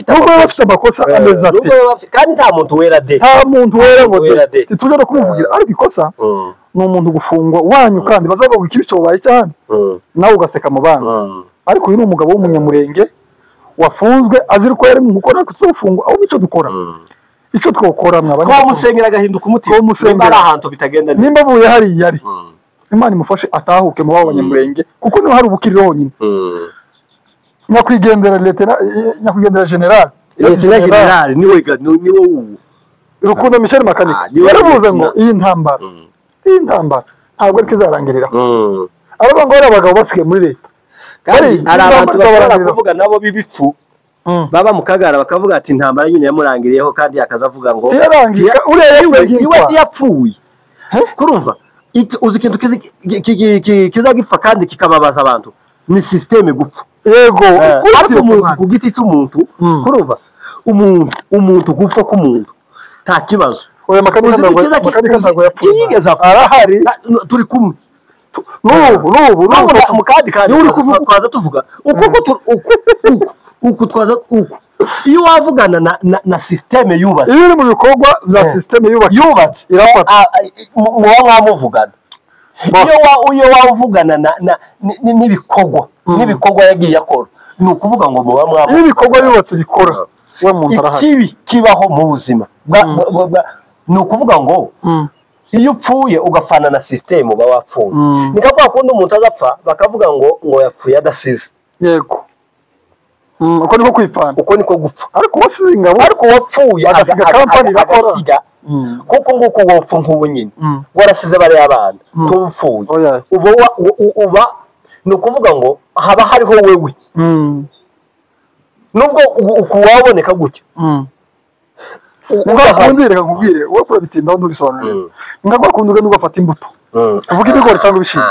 afite amakosa ameze ate, kandi nta muntu wera de, nta muntu wera ngo de, tituje no kumuvugira. Ariko ikosa ni umuntu gufungwa wanyu kandi bazavuga ikibi cyobaye cyane nawe ugaseka mu bandi. Ariko uyu ni umugabo w'umunyamurenge Wafunzwe azira uko yari mu gukora tuzofungwa aho icyo dukora. Icyo twokora mwabanye. Ko musengera agahinduka umutima. Nimba ari ahantu bitagenda neza. Nimba avuye hari yari. Imana imufashe atahuke mu babo banyamurenge kuko niho hari ubukiriro honyine. Nyakwigendera Lieutenant nyakwigendera General. Lieutenant General niwe niwe uwo. Rukundo Michel Makanika yaravuze ngo iyi ntambara. Iyi ntambara ntabwo ariko izarangirira. Aravuga ngo ari abagabo basigaye muri leta. Kandi ari abantu bashobora kuvuga nabo bibifu. Baba mu Kagara bakavuga ati intambara nyine yamurangiriyeho kandi akazavuga ngo uriya yapfuye. Kurumva uzi ikintu kizagipfa kandi kikababaza abantu ni systeme gupfa. Yego ariko umuntu ku giti cy'umuntu kurumva umuntu gupfa k'umuntu nta kibazo. Oya Makanika yapfuye arahari turi kumwe. N'ubu mu kandi kandi uri kuvuga twaza tuvuga uko uku twaza uku iyo wavugana na systeme yubatse iyo uri mu bikorwa bya systeme yubatse irafata muba mwamuvugana iyo wavugana na n'ibikorwa n'ibikorwa yagiye akora ni ukuvuga ngo muba mwamuvugana iyo ibikorwa yubatse bikora we muntu arahari. Ikibi kibaho mu buzima ni ukuvuga ngo iyo upfuye ugafana na systeme uba wapfuye. Ni kwa kundi umuntu azapfa bakavuga ngo yapfuye adasize. Yego. Uko niko kwipfana uko niko gupfa. Ariko wasize ingabo ariko wapfuye agasiga company bakora kuko nguko wopfa nk'ubu nyine warasize bari abana tupfuye uba ni ukuvuga ngo haba hariho wewe nubwo uku waboneka gutya. Ngakundire nkubwire wowe kurabitinda ntubisobanurire. Ngakunda ugenda ugafata imbuto tuvuge ibigori cyangwa ibishimbo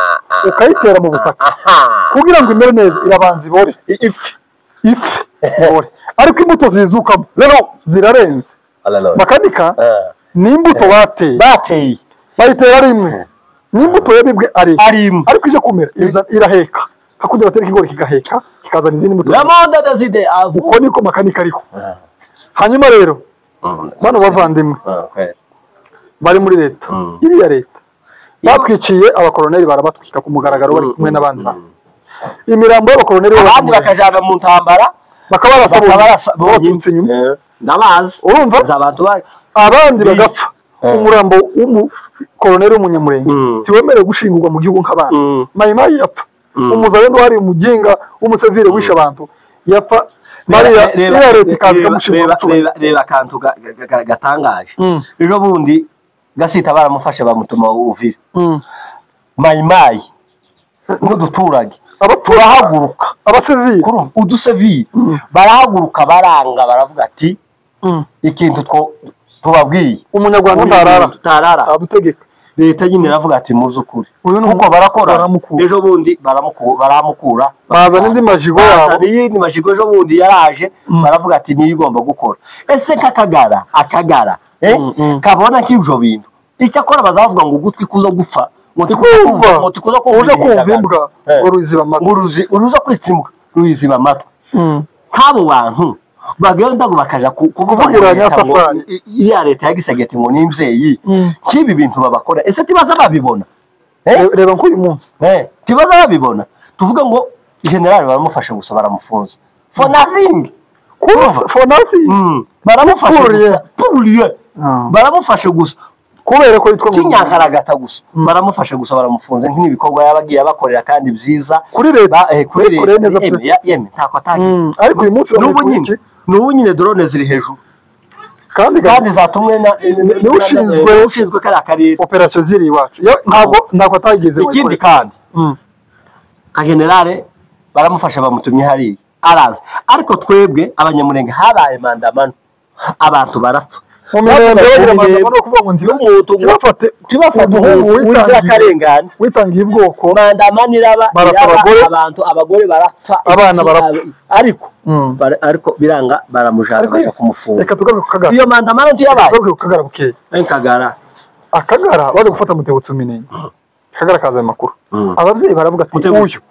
ukayitera mu butaka kugira ngo imere neza irabanza ibore ifi ibore ariko imbuto zizukamo rero zirarenze. Makanika ni imbuto bateye bayitera rimwe ni imbuto yabibwe ari ariko ije kumera iraheka hakundi batera ikigori kigaheka kikazana izindi mbuto. Uko niko Makanika ariko. Hanyuma rero bano bavandimwe bari muri leta iriya leta batwiciye abakoroneri barabatwika ku mugaragaro bari kumwe n'abandi bantu. Imirambo y'abakoroneri abandi bakajana mu ntambara bakabarasa baturutse inyuma ndabazi urumva abandi bagapfa. Umurambo w'umukoroneri w'umunyamurenge ntiwemerewe gushingurwa mu gihugu nk'abandi. Mayimayi yapfa umuzalendo hari umuginga w'umusevire wishe abantu yapfa. Reba akantu gatangaje ejo bundi Gasita baramufashe bamutuma Uvira. Mayimayi n'uduturage turahaguruka abasivili udusivili barahaguruka baranga baravuga ati ikintu tubabwiye umunyarwanda ntarara adutegeka. Leta nyine iravuga ati muzukuri kuko barakora ejo bundi baramukura bazana indi majigo yabo indi majigo ejo bundi yaraje baravuga ati niyo igomba gukora. Ese kakagara akagara kabona nk'ibyo bintu icyakora bazavuga ngo ugutwi kuzo gupfa ngo tukuza kumva imbwa ngo ruziba amatwi uruza kwica imbwa ruziba amatwi. Nk'abo bantu bagenda ngo bakaja kuvugira Nyasafari iya leta yagisagete ngo nimvyeyi kibi bintu babakora ese tibaza babibona. Reba nk'uyu munsi tibaza babibona tuvuga ngo general baramufashe gusa baramufunza for nothing. For nothing baramufashe gusa pour rien baramufashe gusa kubera ko yitwa kinyankaragata gusa baramufashe gusa baramufunze nk'ibikorwa yabagiye abakorera kandi byiza kuri leta kuri leta yeme ntako atagize. Ariko uyu munsi n'ubu nyine drone ziri hejuru kandi zatumwe na ushinzwe kariya karere operation ziri iwacu ntabwo atagize. Ikindi kandi nka generale baramufasha bamutumye hariya araza ariko twebwe abanyamurenge habaye mandamano abantu barapfa. Witangiye ubwoko mandamano iraba abantu abagore barapfa abana barapfa ariko ariko biranga baramujana baja kumufunga. Reka tugaruke ku Kagara. Iyo mandamano ntiyabaye tugaruke ku Kagara bukeye. Kagara Akagara baje gufata Mutebutsi Minenye. Kagara kaza amakuru ababyeyi baravuga ati uyu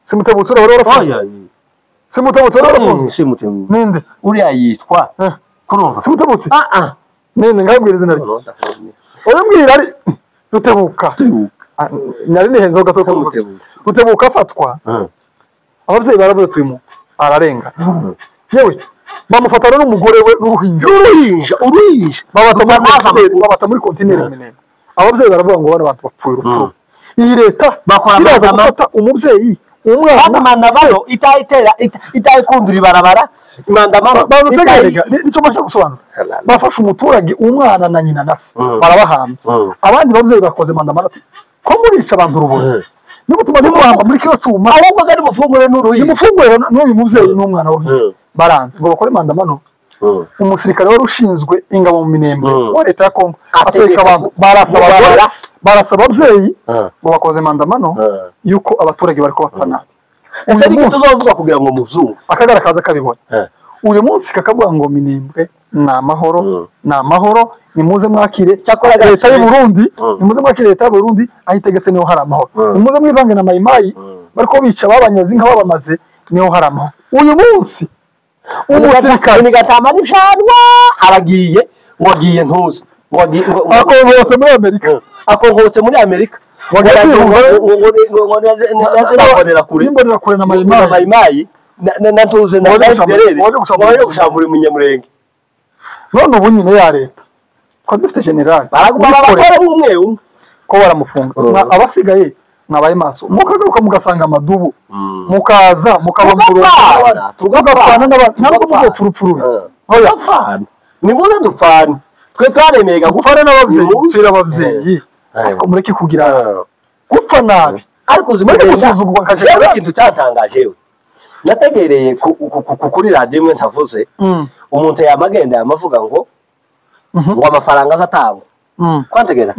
si Mutebutsi uri warafunze si Mutebutsi uri warafunze si Mutebutsi ninde uriya yitwa kurumva si Mutebutsi ninde ngabwira izina rye oya mbwira ari Rutebuka nari nihenzeho gato ko Rutebuka afatwa ababyeyi baravuga ati uyu muntu Ararenga. Yewe bamufatana n'umugore we n'uruhinja. Uruhinja. Babata muri kontineri Minembwe. Ababyeyi baravuga ngo bano bantu bapfuye urupfu. Iyi leta bakora iraza gufata umubyeyi umwana mandamano itayitera itayikundura ibarabara mandamano bamutegerega nicyo mbasha gusobanura. Bafashe umuturage umwana na nyina na se barabahambye. Abandi babyeyi bakoze mandamano ati ko murica abantu urubozo. Niko tumaze guhamba muri kino cuma ahubwo gari mufungure n'uruhinja. Nimufungure n'uyu mubyeyi n'umwana w'uruhinja. Baranze ngo bakore mandamano. Umusirikare wari ushinzwe ingabo mu Minembwe wa leta ya Kongo ateka abantu barasa ababyeyi ngo bakoze mandamano yuko abaturage bari kubapfa nabi. Ese niki tuzovuga kugira ngo mubyumve? Akagara kaza kabibona. Uyu munsi kakavuga ngo Minembwe ni amahoro, ni amahoro, nimuze mwakire cyakora leta y'u Burundi, nimuze mwakire leta y'u Burundi aho itegetse niho hari amahoro. Nimuze mwivange na Mayimayi bariko bica babanyazi nka babamaze niho hari amahoro. Uyu munsi umusirikare nigatama n'ishanwa aragiye ngo agiye ntuzi ngo akonkotse muri Amerika, akonkotse muri Amerika ngo imbonera kure na Mayimayi na ntuze na FDLR ngo gushambura umunyamurenge. None ubu nyine ya leta ko dufite general baraguma bakora umwe umwe ko baramufunga abasigaye mwabaye maso mukagaruka mugasanga amadubu mukaza mukaba tugapfana n'abantu ntabwo mugopfurupfurura. Oya nimuze dupfane twe twaremeye gupfana n'ababyeyi gupfira ababyeyi ariko mureke kugira gupfa nabi. Ariko uzi mureke gusuzugurwa nka general. Ikintu cyatangaje we nategereye kuri radiyo imwe ntavuze umuntu yamagenda yamavuga ngo ngo amafaranga azatangwa kwantegera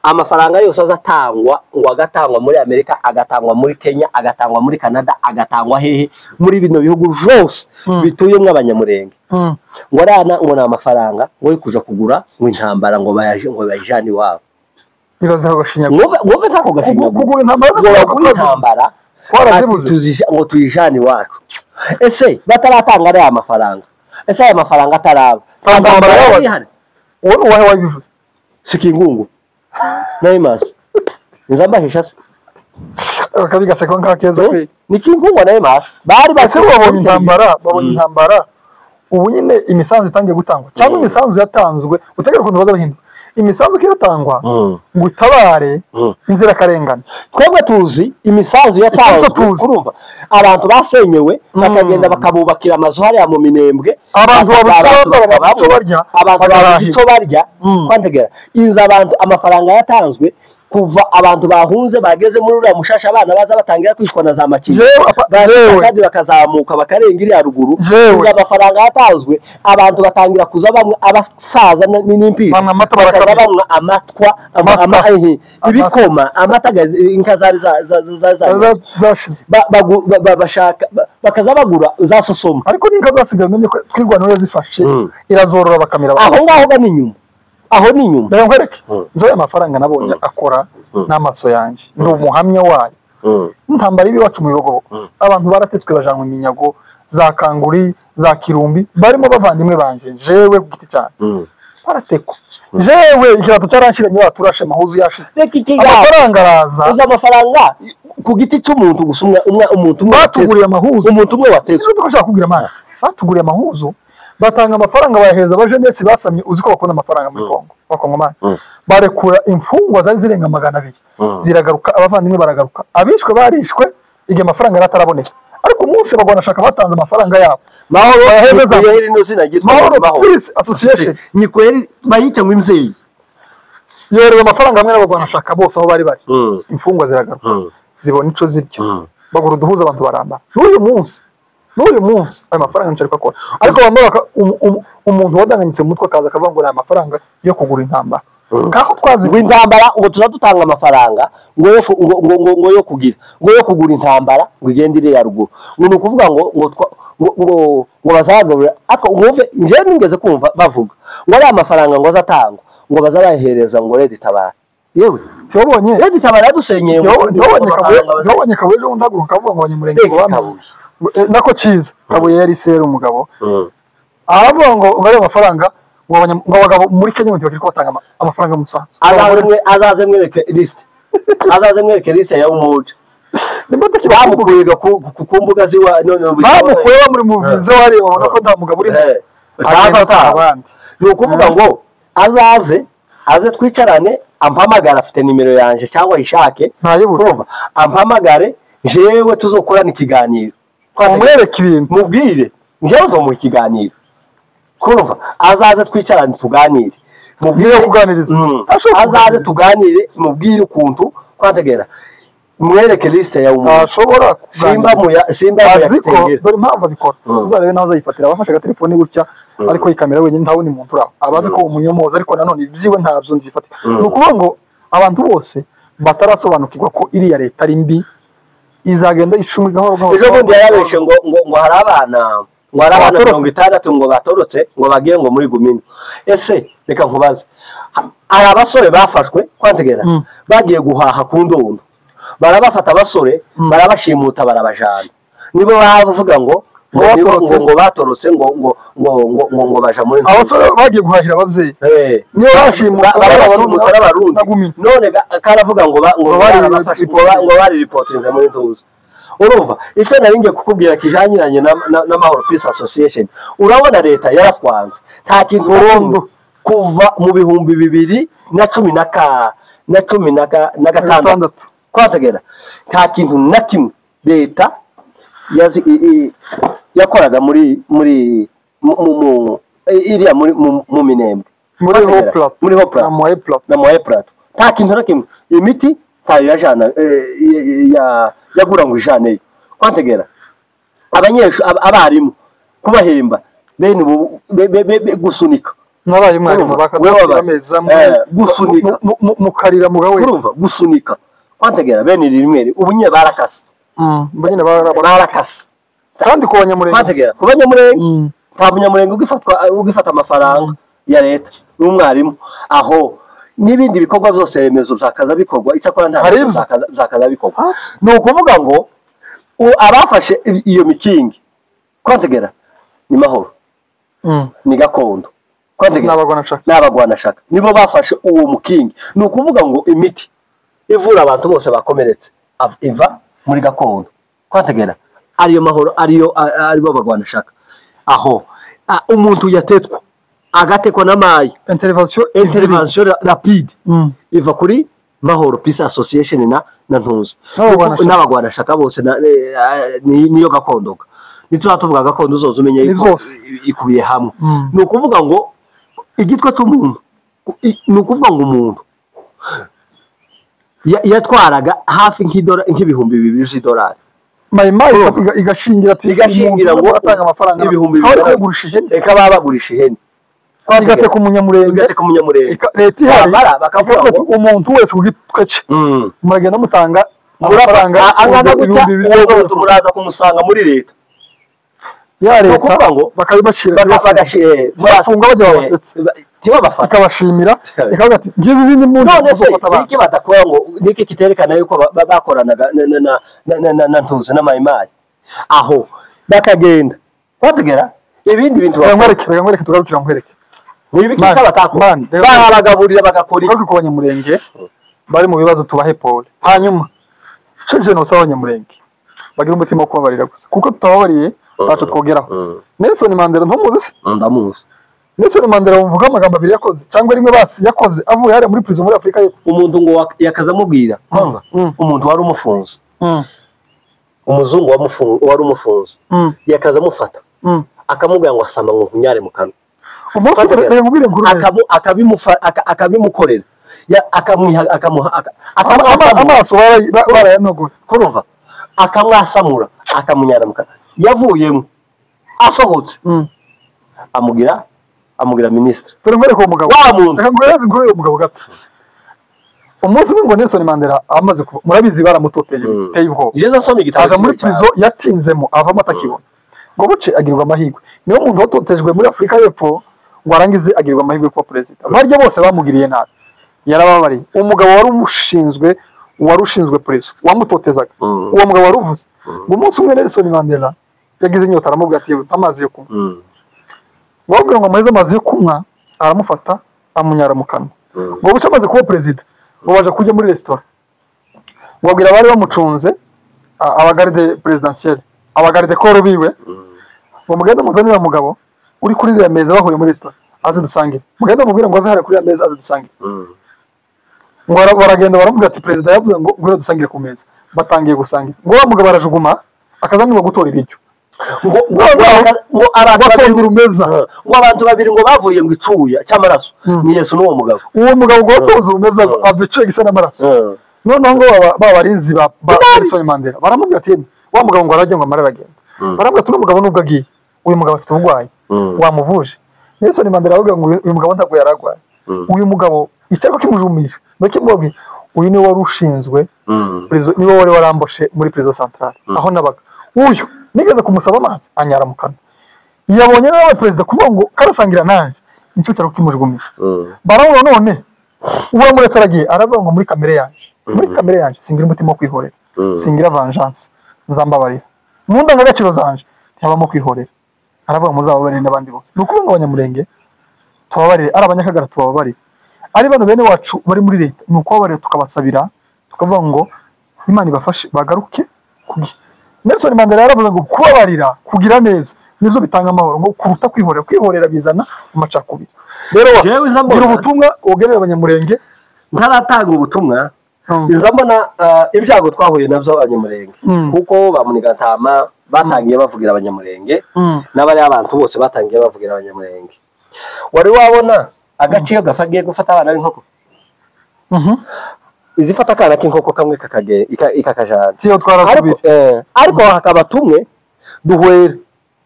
amafaranga yose azatangwa ngo agatangwa muri Amerika, agatangwa muri Kenya, agatangwa muri Canada, agatangwa hehe muri bino bihugu byose bituyemo abanyamurenge ngo arana ngo ni amafaranga ngo kuja kugura ngo intambara ngo bayaje ngo bayijane iwabo. Nibaza gashinyagura ngo nkako gashinyagura kugura intambara kugura intambara twarazibuze ngo tuyijane iwacu. Ese bataratanga ariya mafaranga, ese aya mafaranga ataraba intambara yabo wowe uwahe wabivuze? Sikingungu Naimas nzambahisha se akabigaseka nkakeza kwe ni kingungu Naimas bari base babonye intambara ubu nyine imisanzu itangiye gutangwa cyangwa imisanzu yatanzwe utegera ukuntu bazabahindura imisanzu kiratangwa ngo utabare inzira karengane. Twebwe tuzi imisanzu yatanzwe urumva abantu basenyewe bakagenda bakabubakira amazu hariya mu Minembwe abantu babuze icyo barya kwantegera inzu abantu amafaranga yatanzwe kuva abantu bahunze bageze muri uriya mushasha abana baza batangira kwishwa na za makinga kandi bakazamuka bakarenga iriya ruguru. Amafaranga yatanzwe abantu batangira kuza bamwe abasaza n'impiri bakaza banywa amatwa ibikoma amata inka zari zashize bashaka bakaza bagura za sosoma. Ariko n'inka zasigaye umenye ko twirwanaho yazifashe irazorora bakamira aho ngaho ga n'inyuma aho ni inyuma. Reka nkwereke nzoya amafaranga nabonye akora n'amaso yanjye ndi umuhamya wayo. Intambara y'iwacu mu Bibogobogo abantu baratetswe bajanwa iminyago za Kanguri za Kirumbi barimo bavandimwe banje jewe ku giti cyane baratekwa jewe ikirato cyaranshiranye baturashe amahuzu yashize amafaranga araza uza amafaranga ku giti cy'umuntu gusa umuntu umwe batuguriye amahuzu umuntu umwe watetswe niko nshaka kubwira mana batuguriye amahuzu batanga amafaranga bayaheza abajenesi basamye uzi ko bakunda amafaranga muri Kongo bakongomani barekura imfungwa zari zirenga 200 ziragaruka abavandimwe baragaruka abishwe barishwe igihe amafaranga yarataraboneka. Ariko umunsi bagwana shaka batanze amafaranga yabo mahoro bayaheza Mahoro Peace Association nikweri bayite ngo imzeyi yohereza amafaranga hamwe n'abagwana shaka bose aho bari bari imfungwa ziragaruka zibona ico zirya bagura uduhuza abantu baramba. N'uyu munsi ayo mafaranga nshaka akora ariko bamwe umuntu wadanganyitse mu mutwe akaza akavuga ngo ni amafaranga yo kugura intambara kaho twazi ngo intambara ngo tuzadutanga amafaranga ngo ngo yo kugira ngo yo kugura intambara ngo igende iri ya ruguru ngo ni ukuvuga ngo ngo ngo bazagabura ako mwumve nje ningeze kumva bavuga ngo ari amafaranga ngo azatangwa ngo bazabahereza ngo Red Tabara. Yewe Tubonye Red Tabara yadusenyeye tubonye Kabuye ejo ndaguruka kavuga ngo abanyamurenge ngo Kabuye nako ciza Kabuye yari sera umugabo aravuga ngo ngo ari amafaranga ngo abagabo muri Kenya ngo bakiri ko batanga amafaranga y'umusanzu. Azaze mwereke list ya Umoja. Bamukuye ku mbuga ziwa none bamukuye bamuri muvinze wari babona ko nta mugabo urimo abandi. Ni ukuvuga ngo azaze aze twicarane, ampamagara, afite nimero yanje cyangwa ishake ntayibura, ampamagare jewe tuzokorana ikiganiro, umwereke ibintu mubwire njewe uzomuha ikiganiro. Kurumva azaze twicarane tuganire, mubwire kuganiriza, azaze tuganire, mubwire ukuntu kwategera, mwereke liste ya umuntu ashobora simba muya simba aziko. Dore impamvu abikora, uzarebe naho azayifatira abafashe agatelefone gutya ariko ikamera wenyine nta wundi muntu uraho, abazi ko umunyomoza ariko nanone ibyiwe ntabyo ndifatira. Ni ukuvuga ngo abantu bose batarasobanukirwa ko iriya leta ari mbi izagenda icumi gahoro gahoro. Ejo bundi yarabeshe ngo ngo hari abana ngo hari abana 60 ngo batorotse ngo bagiye ngo muri Gumino. Ese reka nkubaze, hari abasore bafashwe kwantegera bagiye guhaha ku ndondo, barabafata abasore barabashimuta barabajana, nibo bavuga ngo ngo batorotse ngo ngo ngo ngo ngo baja muri abasore bagiye guhahira abavyeyi, niyo bashimuta barabashimuta n'abarundi. None karavuga ngo ngo barabafashe ngo bari reportinze muri ntuza. Urumva icyo nari ngiye kukubwira kijanyiranye na Mahoro Peace Association, urabona leta yaratwanze nta kintu burundu kuva mu 2016 kwategera, nta kintu na kimwe leta yakoraga muri muri mu iriya muri mu Minembwe, muri Haut Plateau na Moyen Plateau, nta kintu na kimwe. Imiti ntayo yajana yagura ngo ijaneyo kwantegera, abanyeshuri abarimu kubahemba bene gusunika n'abarimu bakazashyira ameza gusunika mukarira mugawe, urumva gusunika kwantegera bene rimwe ubu nyine barakase, nyine barakase kandi ku banyamurenge kwantegera ku banyamurenge nta munyamurenge ugifata amafaranga ya leta n'umwarimu aho n'ibindi bikorwa byose remezo byakaza bikorwa, icyakora nta byakaza bikorwa. Ni ukuvuga ngo abafashe iyo mikingi kwantegera ni Mahoro ni Gakondo kwantegera n'abagwanashaka nibo bafashe uwo mukingi. Ni ukuvuga ngo imiti ivura abantu bose bakomeretse iva muri Gakondo kwantegera, ariyo Mahoro ariyo aribo bagwanashaka. Aho umuntu yatetwa agatekwa n'amayi intervention rapide iva kuri Mahoro Peace Association na Ntuzo n'abagwanashaka bose niyo Gakondo. Nitwa tuvuga Gakondo uzoza umenye yuko ikubiye hamwe. Ni ukuvuga ngo igitwe cy'umuntu, ni ukuvuga ngo umuntu yatwaraga hafi nk'ibihumbi 2000 by'idolari, Mayimayi igashingira ati igashingira ngo atanga amafaranga 2000 bagurisha ihene, eka babagurisha ihene igateka umunyamurenge, igateka umunyamurenge leta ihari bakavuga ngo umuntu wese ku gitwe cye muragenda mutanga amafaranga angana gutya, uwo muntu muraza kumusanga muri leta ya leta bakabibashira bafunga bajya babatse tibabafata ikabashimira ikavuga ati ngize izindi muntu. None se niki badakora ngo niki kiterekana yuko bakoranaga na Ntuzo na Mayimayi aho bakagenda bategera ibindi bintu bakwereke tugarukira nkwereke nibiki batakora barabagaburira bagakora iki ku banyamurenge bari mu bibazo tubahe pole. Hanyuma cyo no sawa abanyamurenge bagira umutima wo kubabarira gusa, kuko tutababariye bacu twogeraho. Nelson Mandela ntumuzi se? Ndamuzi. Nelson Mandela wumvuga amagambo abiri yakoze cyangwa rimwe basi yakoze avuye hariya muri prison muri Afrika y'Epfo, umuntu ngo yakazamubwira kumva umuntu wari umufunze, umuzungu wari umufunze yakazamufata akamubwira ngo asama ngo nkunyare mu kanwa, akabimukorera akamuha amaso barayanogora kurumva akamwasamura akamunyara mu kanwa, yavuyemo asohotse amugira ministre. Dore nkwereke uwo mugabo wa muntu, reka nguhereze inkuru y'uwo mugabo gato. Umunsi umwe ngo Nelson Mandela amaze kuva, murabizi baramutoteye biteye ubwoba, Jesu asoma igitabo aja muri prison yatinzemo avamo atakibona, ngo buce agirwa amahirwe. Niwe muntu watotejwe muri Afrika y'Epfo ngo arangize agirwa amahirwe kuba perezida. Barya bose bamugiriye nabi, yarababariye. Umugabo wari umushinzwe wari ushinzwe prison wamutotezaga, uwo mugabo wari uvuze ngo umunsi umwe Nelson Mandela yagize inyota aramubwira ati amazi yo kunywa, ngo ngo amuheze amazi yo kunywa, aramufata amunyara mu kanwa. Ngo buce amaze kuba perezida ngo baje kurya muri restaurant, ngo abwira abari bamucunze Abagarde présidentielle, abagarde corps biwe, ngo mugende muzanire mugabo uri kuri iriya meza bahuriye muri restaurant aze dusangire, mugende mubwire ngo ave hariya kuri iriya meza aze dusangire. Ngo baragenda baramubwira ati perezida yavuze ngo ngwino dusangire ku meza. Batangiye gusangira, ngo wa mugabo arajuguma akazanirwa gutora ibiryo, ngo abantu babiri ngo abantu babiri ngo bavuye ngo icuya cy'amaraso ni Yesu n'uwo mugabo. Uwo mugabo ngo watoza urumeza ava icuya gisa n'amaraso. Noneho ngo babarinzi ba Nelson Mandela baramubwira ati wa mugabo ngo arajya ngo amara aragenda. Baramubwira ati uno mugabo nubwo agiye, uyu mugabo afite uburwayi, wamuvuje. Nelson Mandela aravuga ngo uyu mugabo ntabwo yararwaye, uyu mugabo icyariko kimujumisha bakimubabwiye, uyu niwe wari ushinzwe niwe wari waramboshe muri prison centrale aho nabaga, uyu nigeze kumusaba amazi anyara mu kanwa, yabonye nawe perezida kuvuga ngo karasangira nanje, nicyo cyariko kimujumisha. Baramubona none uramuretse aragiye, aravuga ngo muri kamere yanje, muri kamere yanje singira umutima wo kwihorera, singira vengeance, nzambabarira mu ndangagaciro zanje ntibamo kwihorera. Aravuga muzababarire n'abandi bose. Ni ukuvuga ngo abanyamurenge tubabarire, ari abanyakagara tubabarire, ari bano bene wacu bari muri leta, ni ukubabarira tukabasabira, tukavuga ngo Imana ibafashe bagaruke kugi. Nelson Mandela yaravuze ngo kubabarira, kugira neza nibyo bitanga amahoro, ngo kuruta kwihorera, kwihorera bizana amacakubiri. Rero gira ubutumwa ugenera abanyamurenge. Ntaratanga ubutumwa, iza mbona ibyago twahuye nabyo abanyamurenge, kuko ba Munigatama batangiye bavugira abanyamurenge, n'abari abantu bose batangiye bavugira abanyamurenge. Wari wabona agaciro gafagiye gufata abana b'inkoko? Izifata akana k'inkoko kamwe ikakajana, ariko hakaba tumwe duhwera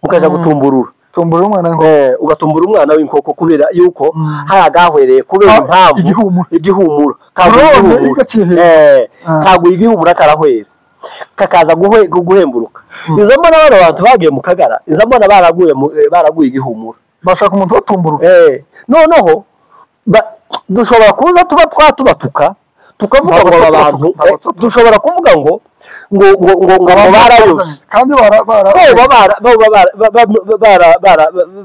mukaja gutumburura, tumbura umwana w'inkoko, ugatumbura umwana w'inkoko kubera yuko hari agahwereye kubera impamvu igihumura kaguye igihumura karahwera kakaza guhemburuka. Izo mbona bano bantu bagiye mu Kagara, izo mbona baraguye igihumura, bashaka umuntu batumburura. Noneho dushobora kuza tuba twatubatuka tukavuga ngo aba bantu, dushobora kuvuga ngo ngo ngo ngo ngo barayobye, kandi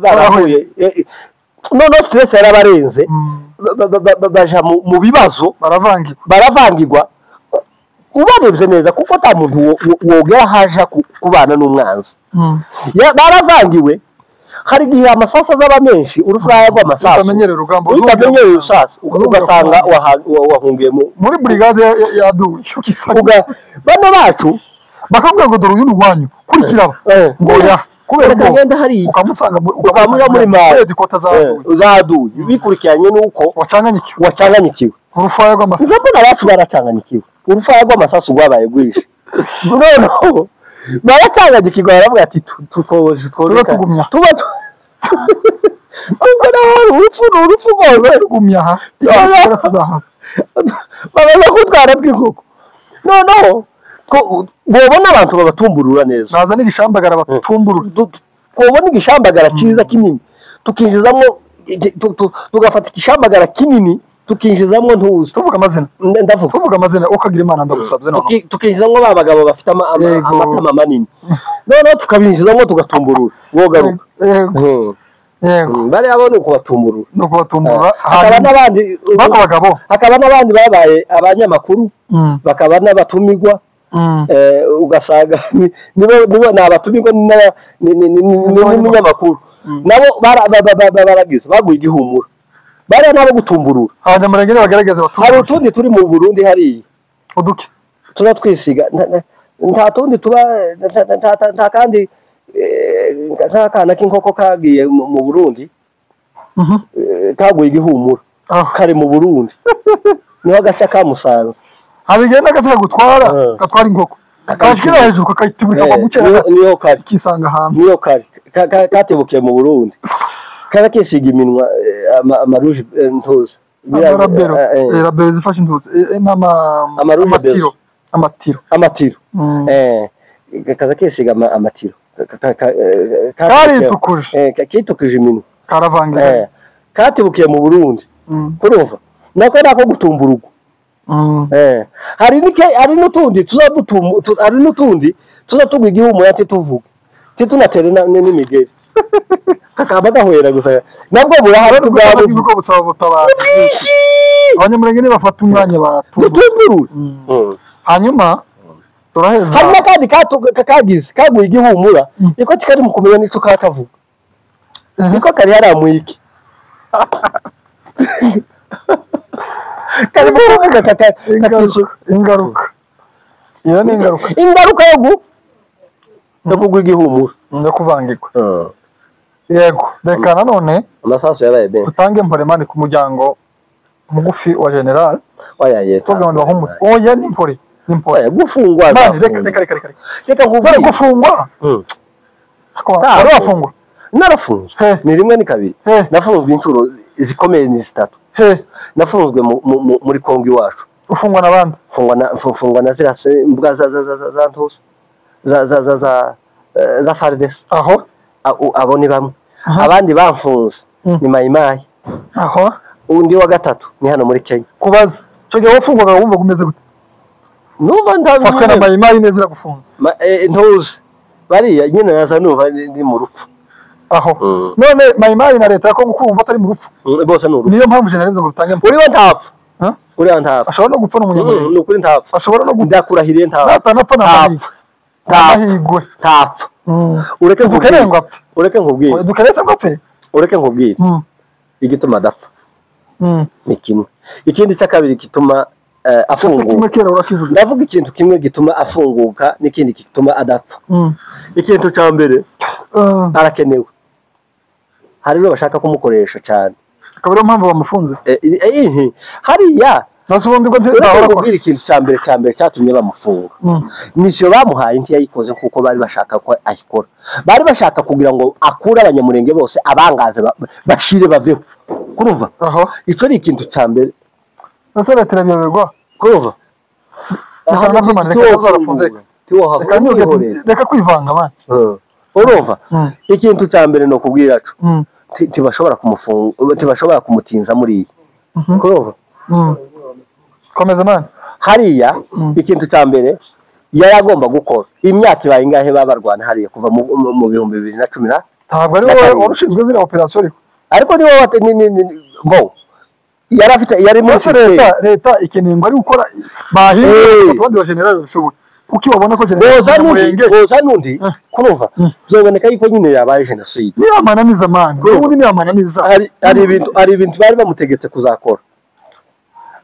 barahuye. Noneho stress yarabarenze, baja mu bibazo, baravangirwa. Ubarebye neza kuko nta muntu wogera haja kubana n'umwanzi, baravangiwe. Hari igihe amasasu azaba menshi, urufaya rw'amasasu utamenyereye urusasu, ugasanga wahungiye muri brigade ya duwe. Bano bacu bakabwira ngo dore uyu ni uwanyu, kurikira ngo ya kubera ko ngenda hariya ukamusanga ukamuja muri mare zaduye, bikurikiranye nuko wacanganyikiwe urufaya rw'amasasu. Mbona abacu baracanganyikiwe, urufaya rw'amasasu rwabaye rwinshi. Noneho baracanganyikirwa, baravuga ati tuba tugumya, tuba urupfu urupfu rwose tugumya aha, bamaze kutwara tw'inkoko. Noneho bobona abantu babatumburura neza, baza n'igishambagara batumburura, twobona igishambagara cyiza kinini tukinjizamo, tugafata igishambagara kinini tukinjizamo ntuzi, tuvuga amazina, ndavuga tuvuga amazina ukagira Imana ndagusabye. Noneho tukinjizamo ba bagabo bafite amatama manini, noneho tukabinjizamo tugatumburura wogaruka. Yego, bari abo ni ukubatumburura, ni ukubatumburura. Hakaba n'abandi bagabo, hakaba n'abandi babaye abanyamakuru, bakaba n'abatumirwa, ugasanga nibo ni abatumirwa n'umunyamakuru, nabo baragize baguye igihumura, bariya nabo gutumburura. Abanyamurenge bagaragaza batumburura. Hari utundi turi mu Burundi hariya uduke tuba twisiga, nta tundi tuba, nta kandi nk'akana k'inkoko kagiye mu Burundi, kaguye igihumura, kari mu Burundi, niho agace kamusanze. Habigenda agace kagutwara, gatwara inkoko, kashikira hejuru kakayitibura kamucera, niho kari kisanga ahantu, niho kari katebukiye mu Burundi, kaza kisiga iminwa amaruje ntuzi, rabero zifashe intuzi, amatiro, amatiro, kaza kisiga amatiro, karitukuje, kitukuje iminwa, karavangira, katibukiye mu Burundi, kurumva nako nako gutumburugwa. Hari n'utundi hari n'utundi tuza tugwa igihumura tituvuga titunatere n'imigeri, kakaba gahwera gusa, nabwo burahari ubwabo busaba ubutabazi. Abanyamurenge nibafata umwanya batumburura. Hanyuma Turaheza. Hari n'akandi kagize kaguye igihumura, niko kikari mu kumenya n'ico kakavuga, niko kari haramwiki kari mu kuvuga Ingaruka iyo ni ingaruka, ingaruka yo kugwa igihumura no kuvangirwa. Yego, reka nanone amasasu yabaye benshi. Utange mpore ku muryango mugufi wa general. Oya yeta. Tuvuga ngo bahumure. Oya ni mpore, ni mpore. Oya gufungwa. Reka reka reka. Reka nkubwire gufungwa. Wari wafungwa? Narafunzwe. Ni rimwe ni kabiri. Nafunzwe inshuro zikomeye ni zitatu. Nafunzwe muri Kongo iwacu. Ufungwa na bande? Mfungwa na ziriya mbwa za ntuza za FARDC. Aho? Abo ni bamwe. Abandi bamfunze ni Mayimayi. Aho? Undi wa gatatu ni hano muri Kenya. Kubaza. Cyo gihe wafungwaga wumva kumeze gute? Numva ndabizi. Na Mayimayi neza iragufunze. Ntuzi. Bariya nyine naza numva ndi mu rupfu. Aho. None Mayimayi na leta ya Kongo kumva atari mu rupfu. Bose ni urupfu. Niyo mpamvu generalize ngo rutange. Uriwe ntapfa. Uriya ntapfa. Ashobora no gupfa n'umunyamurenge. Ni ukuri ntapfa. Ashobora no gupfa. Ndakurahiriye ntapfa. Natanapfa ntapfa. Ntapfa. Ntapfa. Ureke nkubwire. Ureke nkubwire. Dukeretse ngo apfe. Ureke nkubwire. Igituma adapfa. Ni kimwe. Ikindi cya kabiri gituma afunguka. Ndavuga ikintu kimwe gituma afunguka n'ikindi gituma adapfa. Ikintu cya mbere arakenewe. Hari no bashaka kumukoresha cyane. Akaba ariyo mpamvu bamufunze. Hariya nasubundi ko ndahora ikintu cya mbere cyatumye bamufunga. Misiyo bamuhaye ntiyayikoze kuko bari bashaka ko ayikora. Bari bashaka kugira ngo akure abanyamurenge bose abangaze bashire baveho. Kurumva? Ico ni ikintu cya mbere. Nase batirabiyoberwa. Kurumva? Reka kwivanga man. Urumva? Ikintu cya mbere no kubwira cyo. Tibashobora kumufunga, tibashobora kumutinza muri iyi. Kurumva? Komeza man. Hariya ikintu cya mbere yari agomba gukora. Imyaka ibaye ingahe babarwana hariya kuva mu 2010. Ntabwo ari wowe warushinzwe ziriya operation ariko. Ariko ni wowe bo yari afite yari muri leta ikeneye ngo ari gukora bahinduye abandi ba general bishoboye. Kuki babona ko general boza nundi kurumva byoboneka yuko nyine yabaye genocide. Ni amananiza man. Ubundi ni amananiza. Hari ibintu bari bamutegetse kuzakora.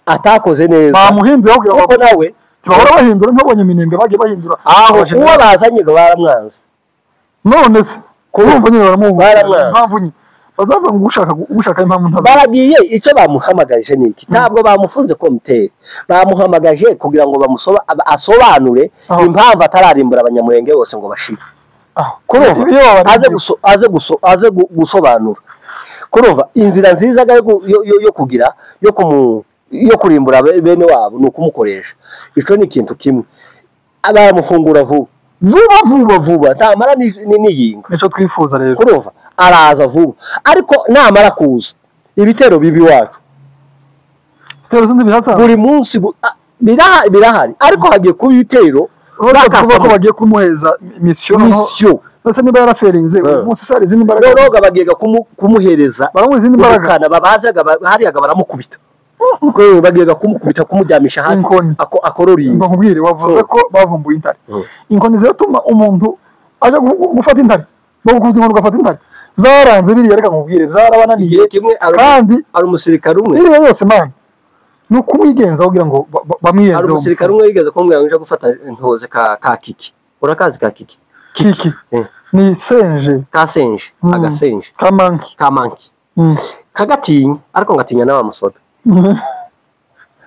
Atakoze neza. Bamuhinduye kugira ngo nawe tibahora bahindura nkabonye minembwe bagiye bahindura. Aho uwo bazanye ngo baramwanze. None se kurumva nyine baramwanze. Impamvu nyine bazavuga ngo ushaka impamvu ntazi. Baragiye icyo bamuhamagaje ni iki? Ntabwo bamufunze komite. Bamuhamagaje kugira ngo asobanure impamvu atararimbura abanyamurenge bose ngo bashire. Kurumva aze gusobanura. Kurumva inzira nziza yo kugira yo kurimbura bene wabo ni ukumukoresha. Ico ni ikintu kimwe. Abamufungura vuba vuba vuba ntamara niyinga. Nico twifuza rero. Kurumva araza vuba ariko namara kuza ibitero bibi wacu. Ibitero zindi bihasa buri munsi birahari ariko hagiye kuba ibitero bakavuga ko bagiye kumuheza mission. Bose niba yaraferinze umunsi sari izindi mbaraga. Rero bagiye kumuhereza baramuha izindi mbaraga babazaga hariyaga baramukubita. Bagiye kumukubita kumujyamisha hasi akorora. Nkubwire wavuze ko bavumbuye intare. Inkoni ziratuma umuntu aje gufata intare. Bagukubita inkoni ugafata intare. Zaranze biriya reka nkubwire byarabananiye. Kandi ari umusirikare umwe. Biriya yose man. Ni ukumwigenza kugira ngo bamwiyenze. Ari umusirikare umwe yigeze kumbwira ngo nje gufata intoze ka kiki. Urakazi ka kiki? Kiki. Ni senje. Ka senje, agasenje. Ka manki. Ka manki. Kagatinya ariko ngatinya na wa musoda.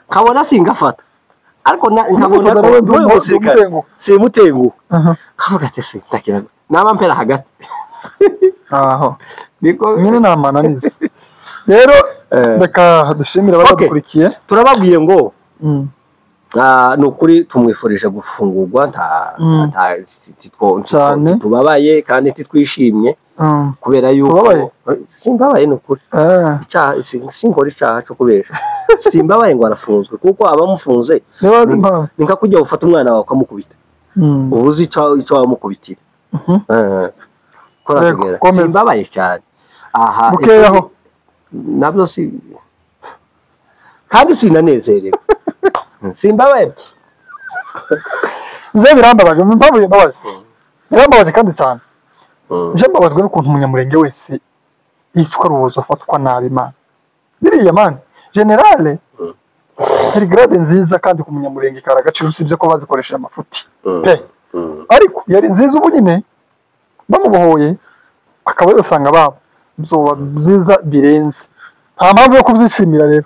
Kabona singafata ariko nkabona ko umusirikare simutengu kavuga ati se ndakira naba mpera hagati aho niko nyine namananiza. Rero reka dushimire abadukurikiye. Turababwiye ngo ni ukuri tumwifurije gufungurwa nta tubabaye kandi titwishimye kubera yuko simbabaye ni ukuri sinkora icyaha cyo kubesha. Simbabaye ngo arafunzwe kuko abamufunze ni nka kujya ufata umwana wawe ukamukubita uba uzi icyo wamukubitira. Simbabaye cyane aha bukeyaho nabyo si kandi sinanezerewe. Simbabaye. Nze birambabaje, impamvu bimbabaje, birambabaje kandi cyane. Nje mbabajwe n'ukuntu umunyamurenge wese yicwa rubozo, afatwa nabi man. Biriya man, général hari grade nziza kandi ku munyamurenge kari agaciro, usibye ko bazikoresheje amafuti pe, ariko yari nziza. Ubu nyine bamubohoye akaba yosanga babo, byoba byiza birenze. Nta mpamvu yo kubyishimira rero.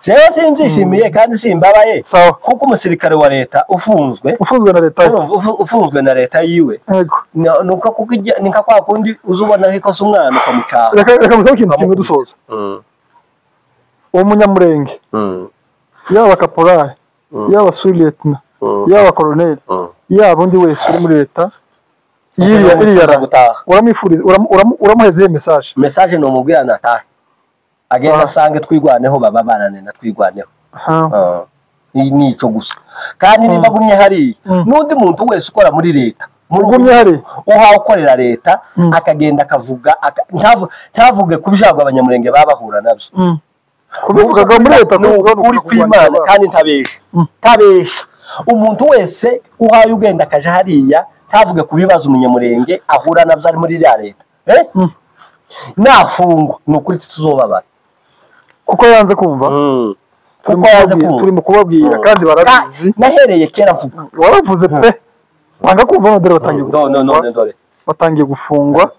Jewe simbyishimiye kandi simbabaye, Sawa. kuko umusirikare wa leta ufunzwe, Ufunzwe na leta ye. Urumva, ufunzwe na leta yiwe, nuko kuko ni nka kwa kundi uza ubona ikosa umwana ukamucaha. Reka ngusabe ikintu kimwe dusoza. Uwo munyamurenge, yaba kaporari, yaba sous-lieutenant, yaba koroneli, yaba undi wese uri muri leta iriya ra Gutaha. Uramwifuriza, uramuheza iyo message? Message ni umubwira natahe, agenda asange Twigwaneho, baba barane na Twigwaneho. Ni icyo gusa. Kandi niba agumye hariya, n'undi muntu wese ukora muri leta muri Ugumye hariya? Uhawe ukorera leta, akagenda akavuga, ntavuge ku byago abanyamurenge baba bahura nabyo, Kubivugaga muri leta, ni ukuri kw'Imana kandi ntabesha, ntabesha. Umuntu wese uhaye ugenda akaja hariya ntavuge ku bibazo umunyamurenge ahura nabyo ari muri iriya leta, eh? Nafungwa, ni ukuri tuzobabara. Kuko yanze kumva. Turi mu Kuko yanze kubabwira- kumva. Turi mu kubabwira kandi barabizi. Nahereye kera mvuga. Waravuze pe, wanga kumva, none dore batangiye No, no, gufungwa. none dore. Batangiye gufungwa,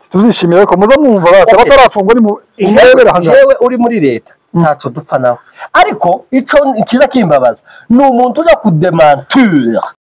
tuzishimira, ariko muza mwumva basi. Abatarafungwa ni mu murebere aha ngaha. Jewe uri muri leta ntacyo dupfa nawe, ariko ico kiza kimbabaza ni umuntu uja kudemantura.